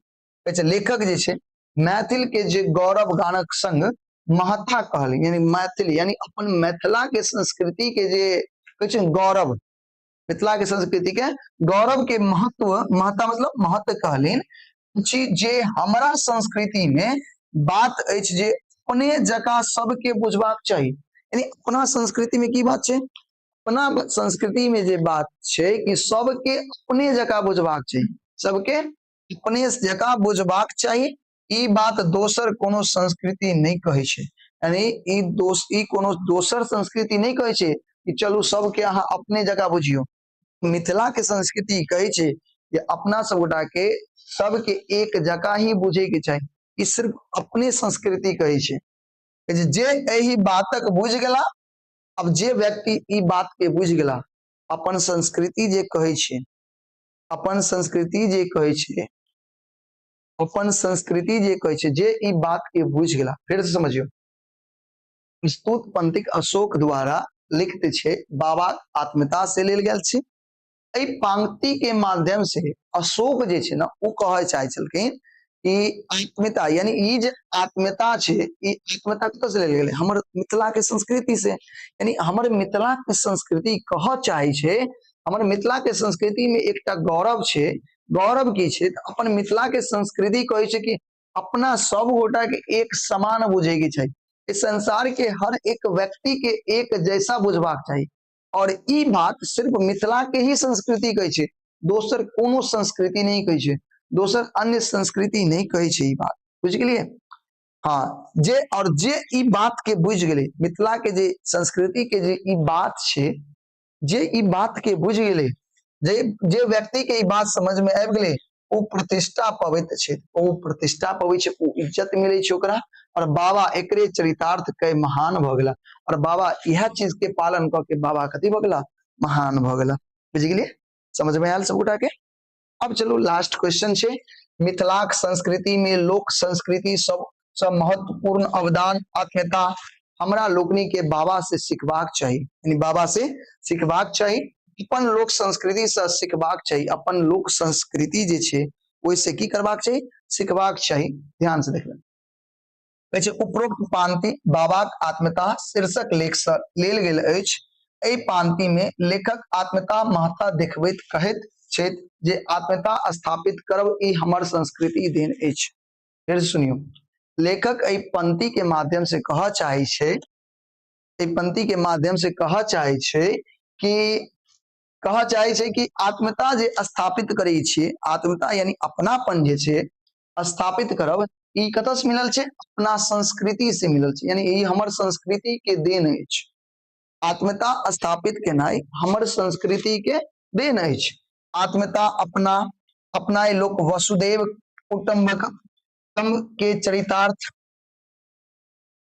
कहै छै लेखक जे छै मैथिल के जे गौरव गानक संग महत्ता कहल, यानी मैथिल यानी अपन मिथिला के संस्कृति के जे कहै छै गौरव, मिथिला के संस्कृति के गौरव के महत्व, महत्ता मतलब महत्व कहलिन छी जे हमरा संस्कृति में बात अछि जे अपने जकाँ सबके बुझबाक चाही। यानी अपना संस्कृति में की बात छै, अपना संस्कृति में जे बात छै कि सबके अपने जकाँ बुझबाक चाही, सबके अपने जकाँ बुझबाक चाही। ई बात दोसर कोनो संस्कृति नहि कहै छै, यानी ई दोस ई कोनो दोसर संस्कृति नहि कहै छै कि चलू सबके अहाँ अपने जकाँ बुझियौ। मिथिला के संस्कृति कहै छै जे अपना सब गोटा के सबके एक जकाँ ही बुझे के चाही। ई सिर्फ अपने संस्कृति कहै छै जे एहि बातक बुझि गेला। अब जे व्यक्ति ई बात के बुझि गेला, अपन संस्कृति जे कहै छै, अपन संस्कृति जे कहै छै, अपन संस्कृति जे कहै छै, जे ई बात के बुझि गेला। फेर से समझियौ, प्रस्तुत पंक्तिक अशोक द्वारा लिखित छै बाबा आत्मीयता से लेल गेल छै। एहि पंक्ति के माध्यम से अशोक जे छै ने ओ कहय चाहै छलखिन कि आत्मीयता यानी ई जे आत्मीयता छै, ई आत्मीयता कतऽ से लेल गेलै, हमर मिथिला के संस्कृति से। यानी हमर मिथिला के संस्कृति कहऽ चाहै छै, हमर मिथिला के संस्कृति में एकटा गौरव छै। गौरव की छै, तऽ अपन मिथिला के संस्कृति कहै छै कि अपना सब गोटा के एक समान बुझे के चाही, इस संसार के हर एक व्यक्ति के एक जैसा बुझबाक चाही। और ई बात सिर्फ मिथिला के ही संस्कृति कहै छै, दोसर कोनो संस्कृति नहीं कहै छै, दोसर अन्य संस्कृति नहीं कहै छै ई बात। बुझि गेलियै? हाँ, जे और जे ई बात के बुझि गेलै, मिथिला के जे संस्कृति के जे ई बात छै, जे ई बात के बुझि गेलै, जे व्यक्ति के ई बात समझ में आबि गेलै, ओ प्रतिष्ठा पबैत छै, ओ प्रतिष्ठा पबै छै, ओ इज्जत मिलै छै ओकरा। और बाबा एकरे चरितार्थ के महान भऽ गेला। और बाबा इएह चीज के पालन कऽ के बाबा कथी भऽ गेला, महान भऽ गेला। बुझि गेलियै? समझ में आयल सबगोटा के? अब चलू लास्ट क्वेश्चन छै, मिथिलाक संस्कृति में लोक संस्कृति सब सब महत्वपूर्ण अवदान आत्मीयता हमरा लोकनि के बाबा से सीखबाक चाही। यानी बाबा से सीखबाक चाही, अपन लोक संस्कृति से सीखबाक चाही, अपन लोक संस्कृति जे छै ओहिसे की करबाक चाही, सीखबाक चाही। ध्यान से देखबै, कहै छै उपरोक्त पांति बाबाक आत्मीयता शीर्षक लेख से लेल गेल अछि। एहि पांति में लेखक आत्मीयता महत्ता देखबैत कहैत छथि जे आत्मीयता स्थापित करब ई हमर संस्कृति देन अछि। फेर सुनियौ, लेखक एहि पंक्ति के माध्यम से कहऽ चाहै छै, एहि पंक्ति के माध्यम से कहऽ चाहै छै कि कहऽ चाहै छै कि आत्मीयता जे स्थापित करै छियै, आत्मीयता यानी अपनापन जे छै स्थापित करब, ई कतऽ से मिलल छै, अपना संस्कृति से मिलल छै। यानी ई हमर संस्कृति के देन अछि। आत्मीयता स्थापित केनाइ हमर संस्कृति के देन अछि। आत्मीयता अपना अपनाय लोक वसुदेव कुटुम्बकम के चरितार्थ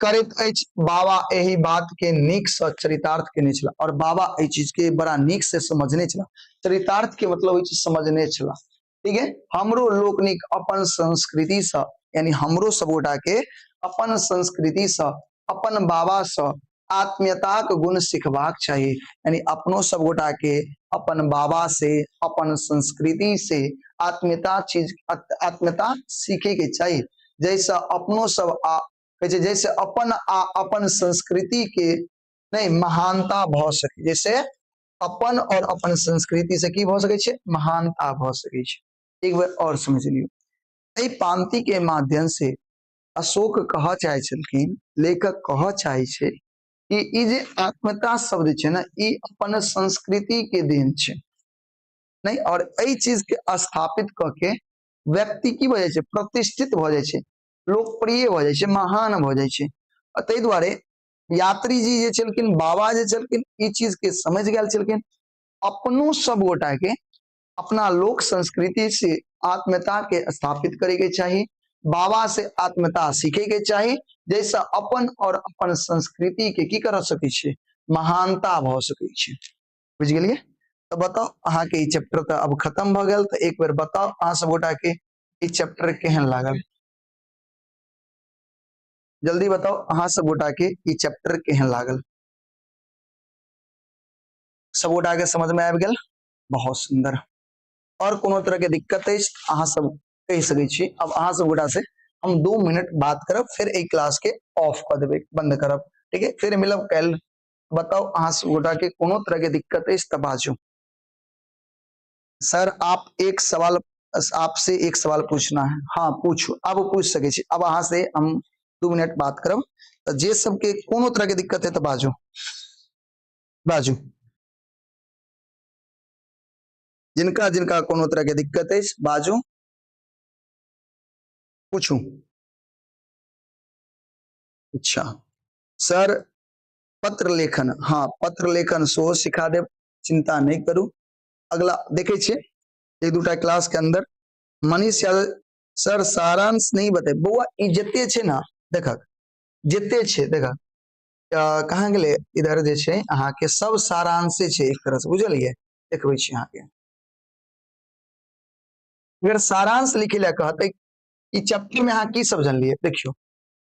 करैत अछि। बाबा एहि बात के नीक से चरितार्थ केने छलाह और बाबा एहि चीज के बड़ा नीक से समझने छलाह। चरितार्थ के मतलब होइ छै समझने छलाह। ठीक है, हमरो लोकनिक अपन संस्कृति से यानी हमरो सब गोटा के अपन संस्कृति से अपन बाबा से आत्मीयताक गुण सीखबाक चाही। यानी अपनो सब गोटा के अपन बाबा से अपन संस्कृति से आत्मीयता चीज आत्मीयता सीखे के चाही, जैसे अपनो सब आ कहै छै जैसे अपन आ अपन संस्कृति के नहीं महानता भऽ सके, जैसे अपन और अपन संस्कृति से की भऽ सकै छै, महानता भऽ सकै छै। एक बेर और समझ लियौ, एहि पांति के माध्यम से अशोक कहऽ चाहै छलखिन, लेखक कहऽ चाहै छै कि ई जे आत्मता शब्द छै ने, ई अपन संस्कृति के देन छै नहीं, और एहि चीज के स्थापित कऽ के व्यक्ति की भऽ जाइ छै, प्रतिष्ठित भऽ जाइ छै, लोकप्रिय भऽ जाइ छै, महान भऽ जाइ छै। आ ताहि दुआरे यात्री जी जे छलखिन, बाबा जे छलखिन, ई चीज के समझ गेल छलखिन। अपनो सब गोटा के अपना लोक संस्कृति से आत्मीयता के स्थापित करे के चाही, बाबा से आत्मीयता सीखे के चाही, जैसे अपन और अपन संस्कृति के की कर सकै छै, महानता भऽ सकै छै। बुझि गेलियै? तऽ बताउ अहाँके ई चैप्टर तऽ अब खत्म भऽ गेल, तऽ एक बेर बताउ अहाँ सब गोटा के ई चैप्टर केहन लागल? जल्दी बताउ अहाँ सब गोटा के ई चैप्टर केहन लागल? सब गोटा के समझ में आबि गेल? बहुत सुंदर। और कोनो तरह के दिक्कत अछि अहाँ सब कहि सकै छी। अब अहाँ सब गोटा से हम 2 मिनट बात करब, फिर एहि क्लास के ऑफ कऽ देबै, बंद करब, ठीक है? फिर मिलब काल्हि। बताउ अहाँ सब गोटा के कोनो तरह के दिक्कत अछि तऽ बाजू। सर आप एक सवाल, आपसे एक सवाल पूछना है। हाँ पूछू, अब पूछ सकै छी। अब अहाँ से हम 2 मिनट बात करब, तऽ जे सबके कोनो तरह के दिक्कत है तऽ बाजू, बाजू। जिनका जिनका कोनो तरह के दिक्कत अछि बाजू, पूछू। अच्छा सर पत्र लेखन, हाँ पत्र लेखन सेहो सिखा देब, चिंता नहीं करू। अगला देखे छियै एक दूटा क्लास के अंदर। मनीष यादव सर सारांश नहीं बते बौआ, ई जते छै ना देखक, जते छै देखक, कहाँ गेलै, इधर जे छै अहाँके सब सारांशे छै एक तरह से, बुझलियै? देखबै छी अहाँके। अगर सारांश लिखे लए कहतै ई चैप्टर में अहाँ की सब जानलियै, देखियौ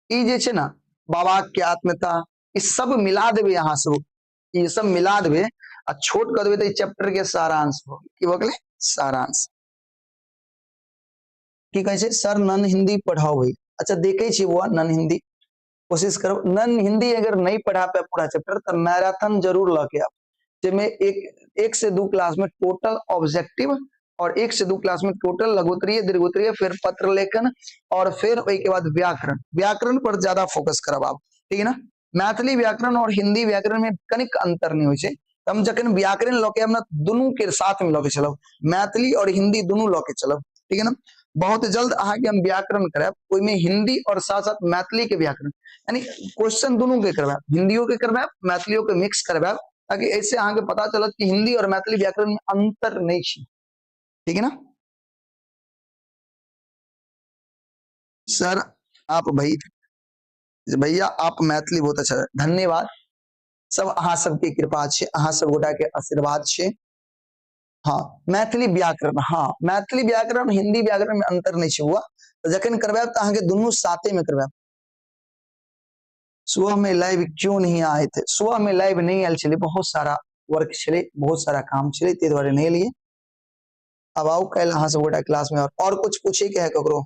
ई जे छै ना बाबा के आत्मीयता, ई सब मिला देबै अहाँ सब, ई सब मिला देबै आ छोट कऽ देबै तऽ ई चैप्टर के सारांश भऽ गेलै। की भऽ गेलै? सारांश। की कहै छै सर नन हिंदी पढ़ाओ। अच्छा देखे छी बौआ, नन हिंदी कोशिश करब। नन हिंदी अगर नहीं पढ़ा पाए पूरा चैप्टर तो मैराथन जरूर लऽ के आब, जाहिमे एक से 2 क्लास में टोटल ऑब्जेक्टिव और 1 से 2 क्लास में टोटल लघुत्तरीय दीर्घोत्तरीय, फिर पत्र लेखन और फिर ओहि के बाद व्याकरण। व्याकरण पर ज्यादा फोकस करब आप, ठीक है ना? मैथिली व्याकरण और हिंदी व्याकरण में कनिक अंतर नहीं होइ छै। हम जखन व्याकरण लऽ के आयब ना, दुनू के साथ में लऽ के चलब, मैथिली और हिंदी दुनू लऽ के चलब, ठीक है ना? बहुत जल्द अहाँके हम व्याकरण करायब, ओहिमे हिंदी और साथ साथ मैथिली के व्याकरण, यानी क्वेश्चन दुनू के करवायब, हिंदियो के करवायब मैथिलियो के मिक्स करवायब, ताकि ऐसे अहाँके पता चलत कि हिंदी और मैथिली व्याकरण में अंतर नहीं छै, ठीक है ना? सर आप भाई भैया आप मैथिली बहुत अच्छा, धन्यवाद। सब अहाँ सबके कृपा छै, अहाँ सब गोटा के आशीर्वाद छै। हाँ मैथिली व्याकरण, हाँ मैथिली व्याकरण हिंदी व्याकरण में अंतर नहीं छै बौआ, तऽ जखन करवायब तऽ अहाँके दुनू साथे में करवायब। सुबह में लाइव क्यों नहीं आए थे? सुबह में लाइव नहीं आयल छलै, बहुत सारा वर्क छलै, बहुत सारा काम छलै, ताहि दुआरे नहीं एलियै। अब आउ काल्हि अहाँ सब गोटा क्लास में। और कुछ पूछे के है ककरो?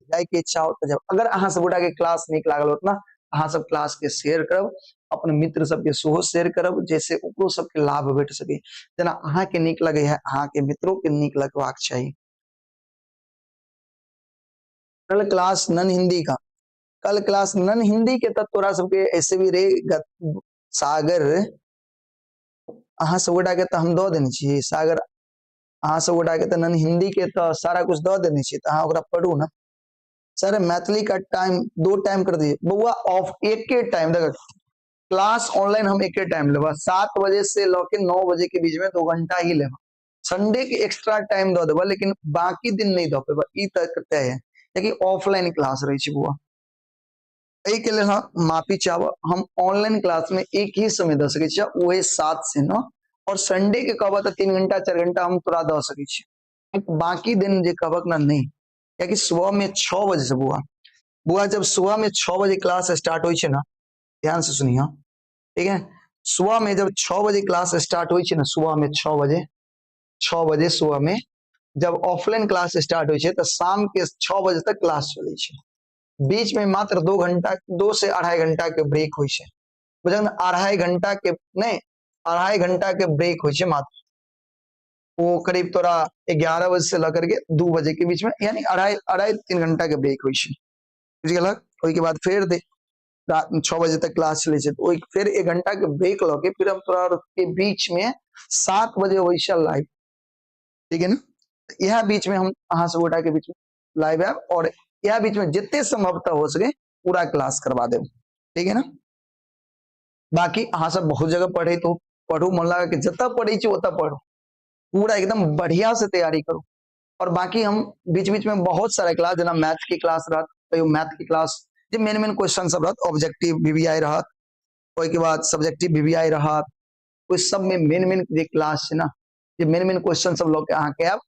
जाय के इच्छा हो तो जब अगर अहाँ सब गोटा के क्लास नीक लागल होत ना, अहाँ सब क्लास के शेयर करब, अपन मित्र सबके सेहो शेयर करब, जैसे ओकरो सबके लाभ भेट सके। जेना अहाँ के नीक लगे है, अहाँ के मित्रों के नीक लगबाक चाही। कल क्लास नन हिंदी का, कल क्लास नन हिंदी के तब तोरा सबके ऐसे भी रे सागर, अहाँ सब गोटा के तो हम दऽ देने छी सागर, अहाँ सब गोटा के तऽ नन हिंदी के तऽ सारा कुछ दऽ देने छी, तऽ अहाँ ओकरा पढ़ू ना। सर मैथिली का टाइम 2 टाइम कर दीजिए। बउआ ऑफ एके टाइम देख, क्लास ऑनलाइन हम एके टाइम लेबा, 7 बजे से लऽ के 9 बजे के बीच में 2 घंटा ही लेबा। संडे के एक्स्ट्रा टाइम दऽ देबा, लेकिन बाकी दिन नहीं दऽ पेबा, ई तऽ तय है, कियाकि ऑफलाइन क्लास रहै छै बउआ। एहि के लेल हम माफी चाहब, हम ऑनलाइन क्लास में एक ही समय दऽ सकै छियै, वही 7 से 9, और संडे के कहबह तऽ 3 घंटा 4 घंटा हम तोरा दऽ सकै छियै, बाकी दिन जे कहबक ना नहीं, कियाकि सुबह में 6 बजे से बुआ, बुआ जब सुबह में 6 बजे क्लास स्टार्ट होइ छै ना, ध्यान से सुनिए ठीक है, सुबह में जब 6 बजे क्लास स्टार्ट होइ छै ना, सुबह में 6 बजे, 6 बजे सुबह में जब ऑफलाइन क्लास स्टार्ट होइ छै तऽ शाम के 6 बजे तक क्लास चलै छै, बीच में मात्र 2 घंटा, 2 से 2.5 घंटा के ब्रेक होइ छै, बुझल ने? 2.5 घंटा के नहीं, 2.5 घंटा के ब्रेक होइ छै मात्र, वो करीब तोरा 11 बजे से लऽ करके 2 बजे के बीच में, यानी अढ़ाई 3 घंटा के ब्रेक होइ छै, बुझ गेलक? ओहिके बाद फेर दे 6 बजे तक क्लास चलै छै, तऽ ओहि फेर 1 घंटा के ब्रेक लऽ के फिर हम तोरा के बीच में 7 बजे होइ छै लाइव, ठीक है ने? इएह बीच में हम अहाँ सब गोटा के बीच में लाइव आयब और इएह बीच में जते संभवतः हो सके पूरा क्लास करवा देब, ठीक है ना? बाकी अहाँ सब बहुत जगह पढ़े तो पढ़ू, मन लगा के जतऽ पढ़े छी ओतऽ पढ़ू, पूरा एकदम बढ़िया से तैयारी करू। और बाकी हम बीच बीच में बहुत सारा क्लास, जेना मैथ के क्लास रहत, कहियो मैथ के क्लास जे मेन मेन क्वेश्चन सब रहत, ऑब्जेक्टिव वीवीआई रहत, ओहिके बाद सब्जेक्टिव वीवीआई रहत, ओहि सब में मेन मेन जे क्लास छै ना, जे मेन मेन क्वेश्चन सब लऽ के अहाँके आयब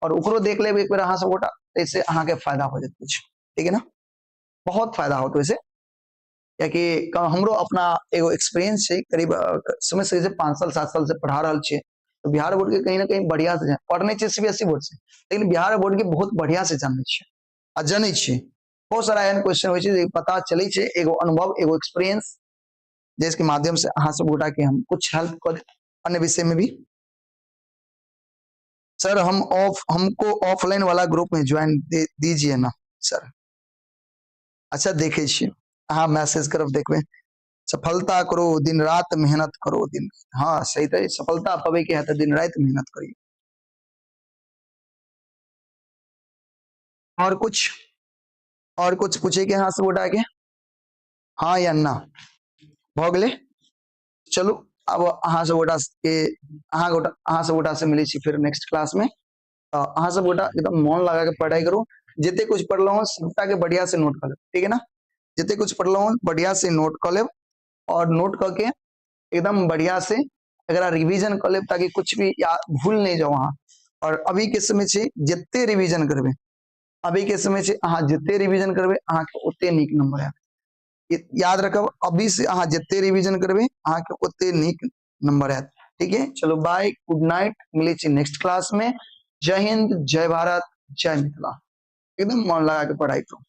और ओकरो देख लेब एक बेर अहाँ सब गोटा, ताहिसँ अहाँके फायदा हो जेतै किछु, ठीक है ना? बहुत फायदा होत वैसे, कियाकि हमरो अपना एगो एक्सपीरियंस छै, करीब समझ सकै छै 5 साल 7 साल से पढ़ा रहल छियै, तो बिहार बोर्ड के कहीं ना कहीं बढ़िया से पढ़ने छियै सीबीएसई बोर्ड से, लेकिन बिहार बोर्ड के बहुत बढ़िया से जानै छियै आ जनै छियै। बहुत सारा एहन क्वेश्चन होइ छै जे पता चलै छै, एगो अनुभव एगो एक्सपीरियंस जिसके माध्यम से अहाँ सब गोटा के हम कुछ हेल्प कर अन्य विषय में भी। सर हमको ऑफलाइन वाला ग्रुप में ज्वाइन दे दीजिए ना सर। अच्छा देखे छियै, अहाँ मैसेज करब देखबै। सफलता करो दिन रात मेहनत करो दिन, हाँ सही तऽ सफलता पबै के है तऽ दिन रात मेहनत करियौ। और कुछ, और कुछ पूछे के अहाँ सब गोटा के? हाँ या ना? भऽ गेलै? चलू अब अहाँ सब गोटा के अहाँ गोटा अहाँ सब गोटा से मिलै छी फिर नेक्स्ट क्लास में। अहाँ सब गोटा एकदम मन लगा के पढ़ाई करू, जते कुछ पढ़लहुँ सबटा के बढ़िया से नोट कर लेब, ठीक है ना? जते कुछ पढ़लहुँ बढ़िया से नोट कर लेब और नोट करके एकदम बढ़िया से एकरा रिवीजन कर लेब ताकि कुछ भी या भूल नहीं जाओ अहाँ। और अभी के समय छै जते रिवीजन करबे, अभी के समय छै अहाँ जते रिवीजन करबे अहाँ के ओते नीक नंबर आयत। याद रखब अभी से अहाँ जते रिवीजन करबे अहाँ के ओते नीक नंबर आयत, ठीक है? चलो बाय, गुड नाइट, मिले छी नेक्स्ट क्लास में। जय हिंद, जय भारत, जय मिथिला। एकदम मन लगा के पढ़ाई करू।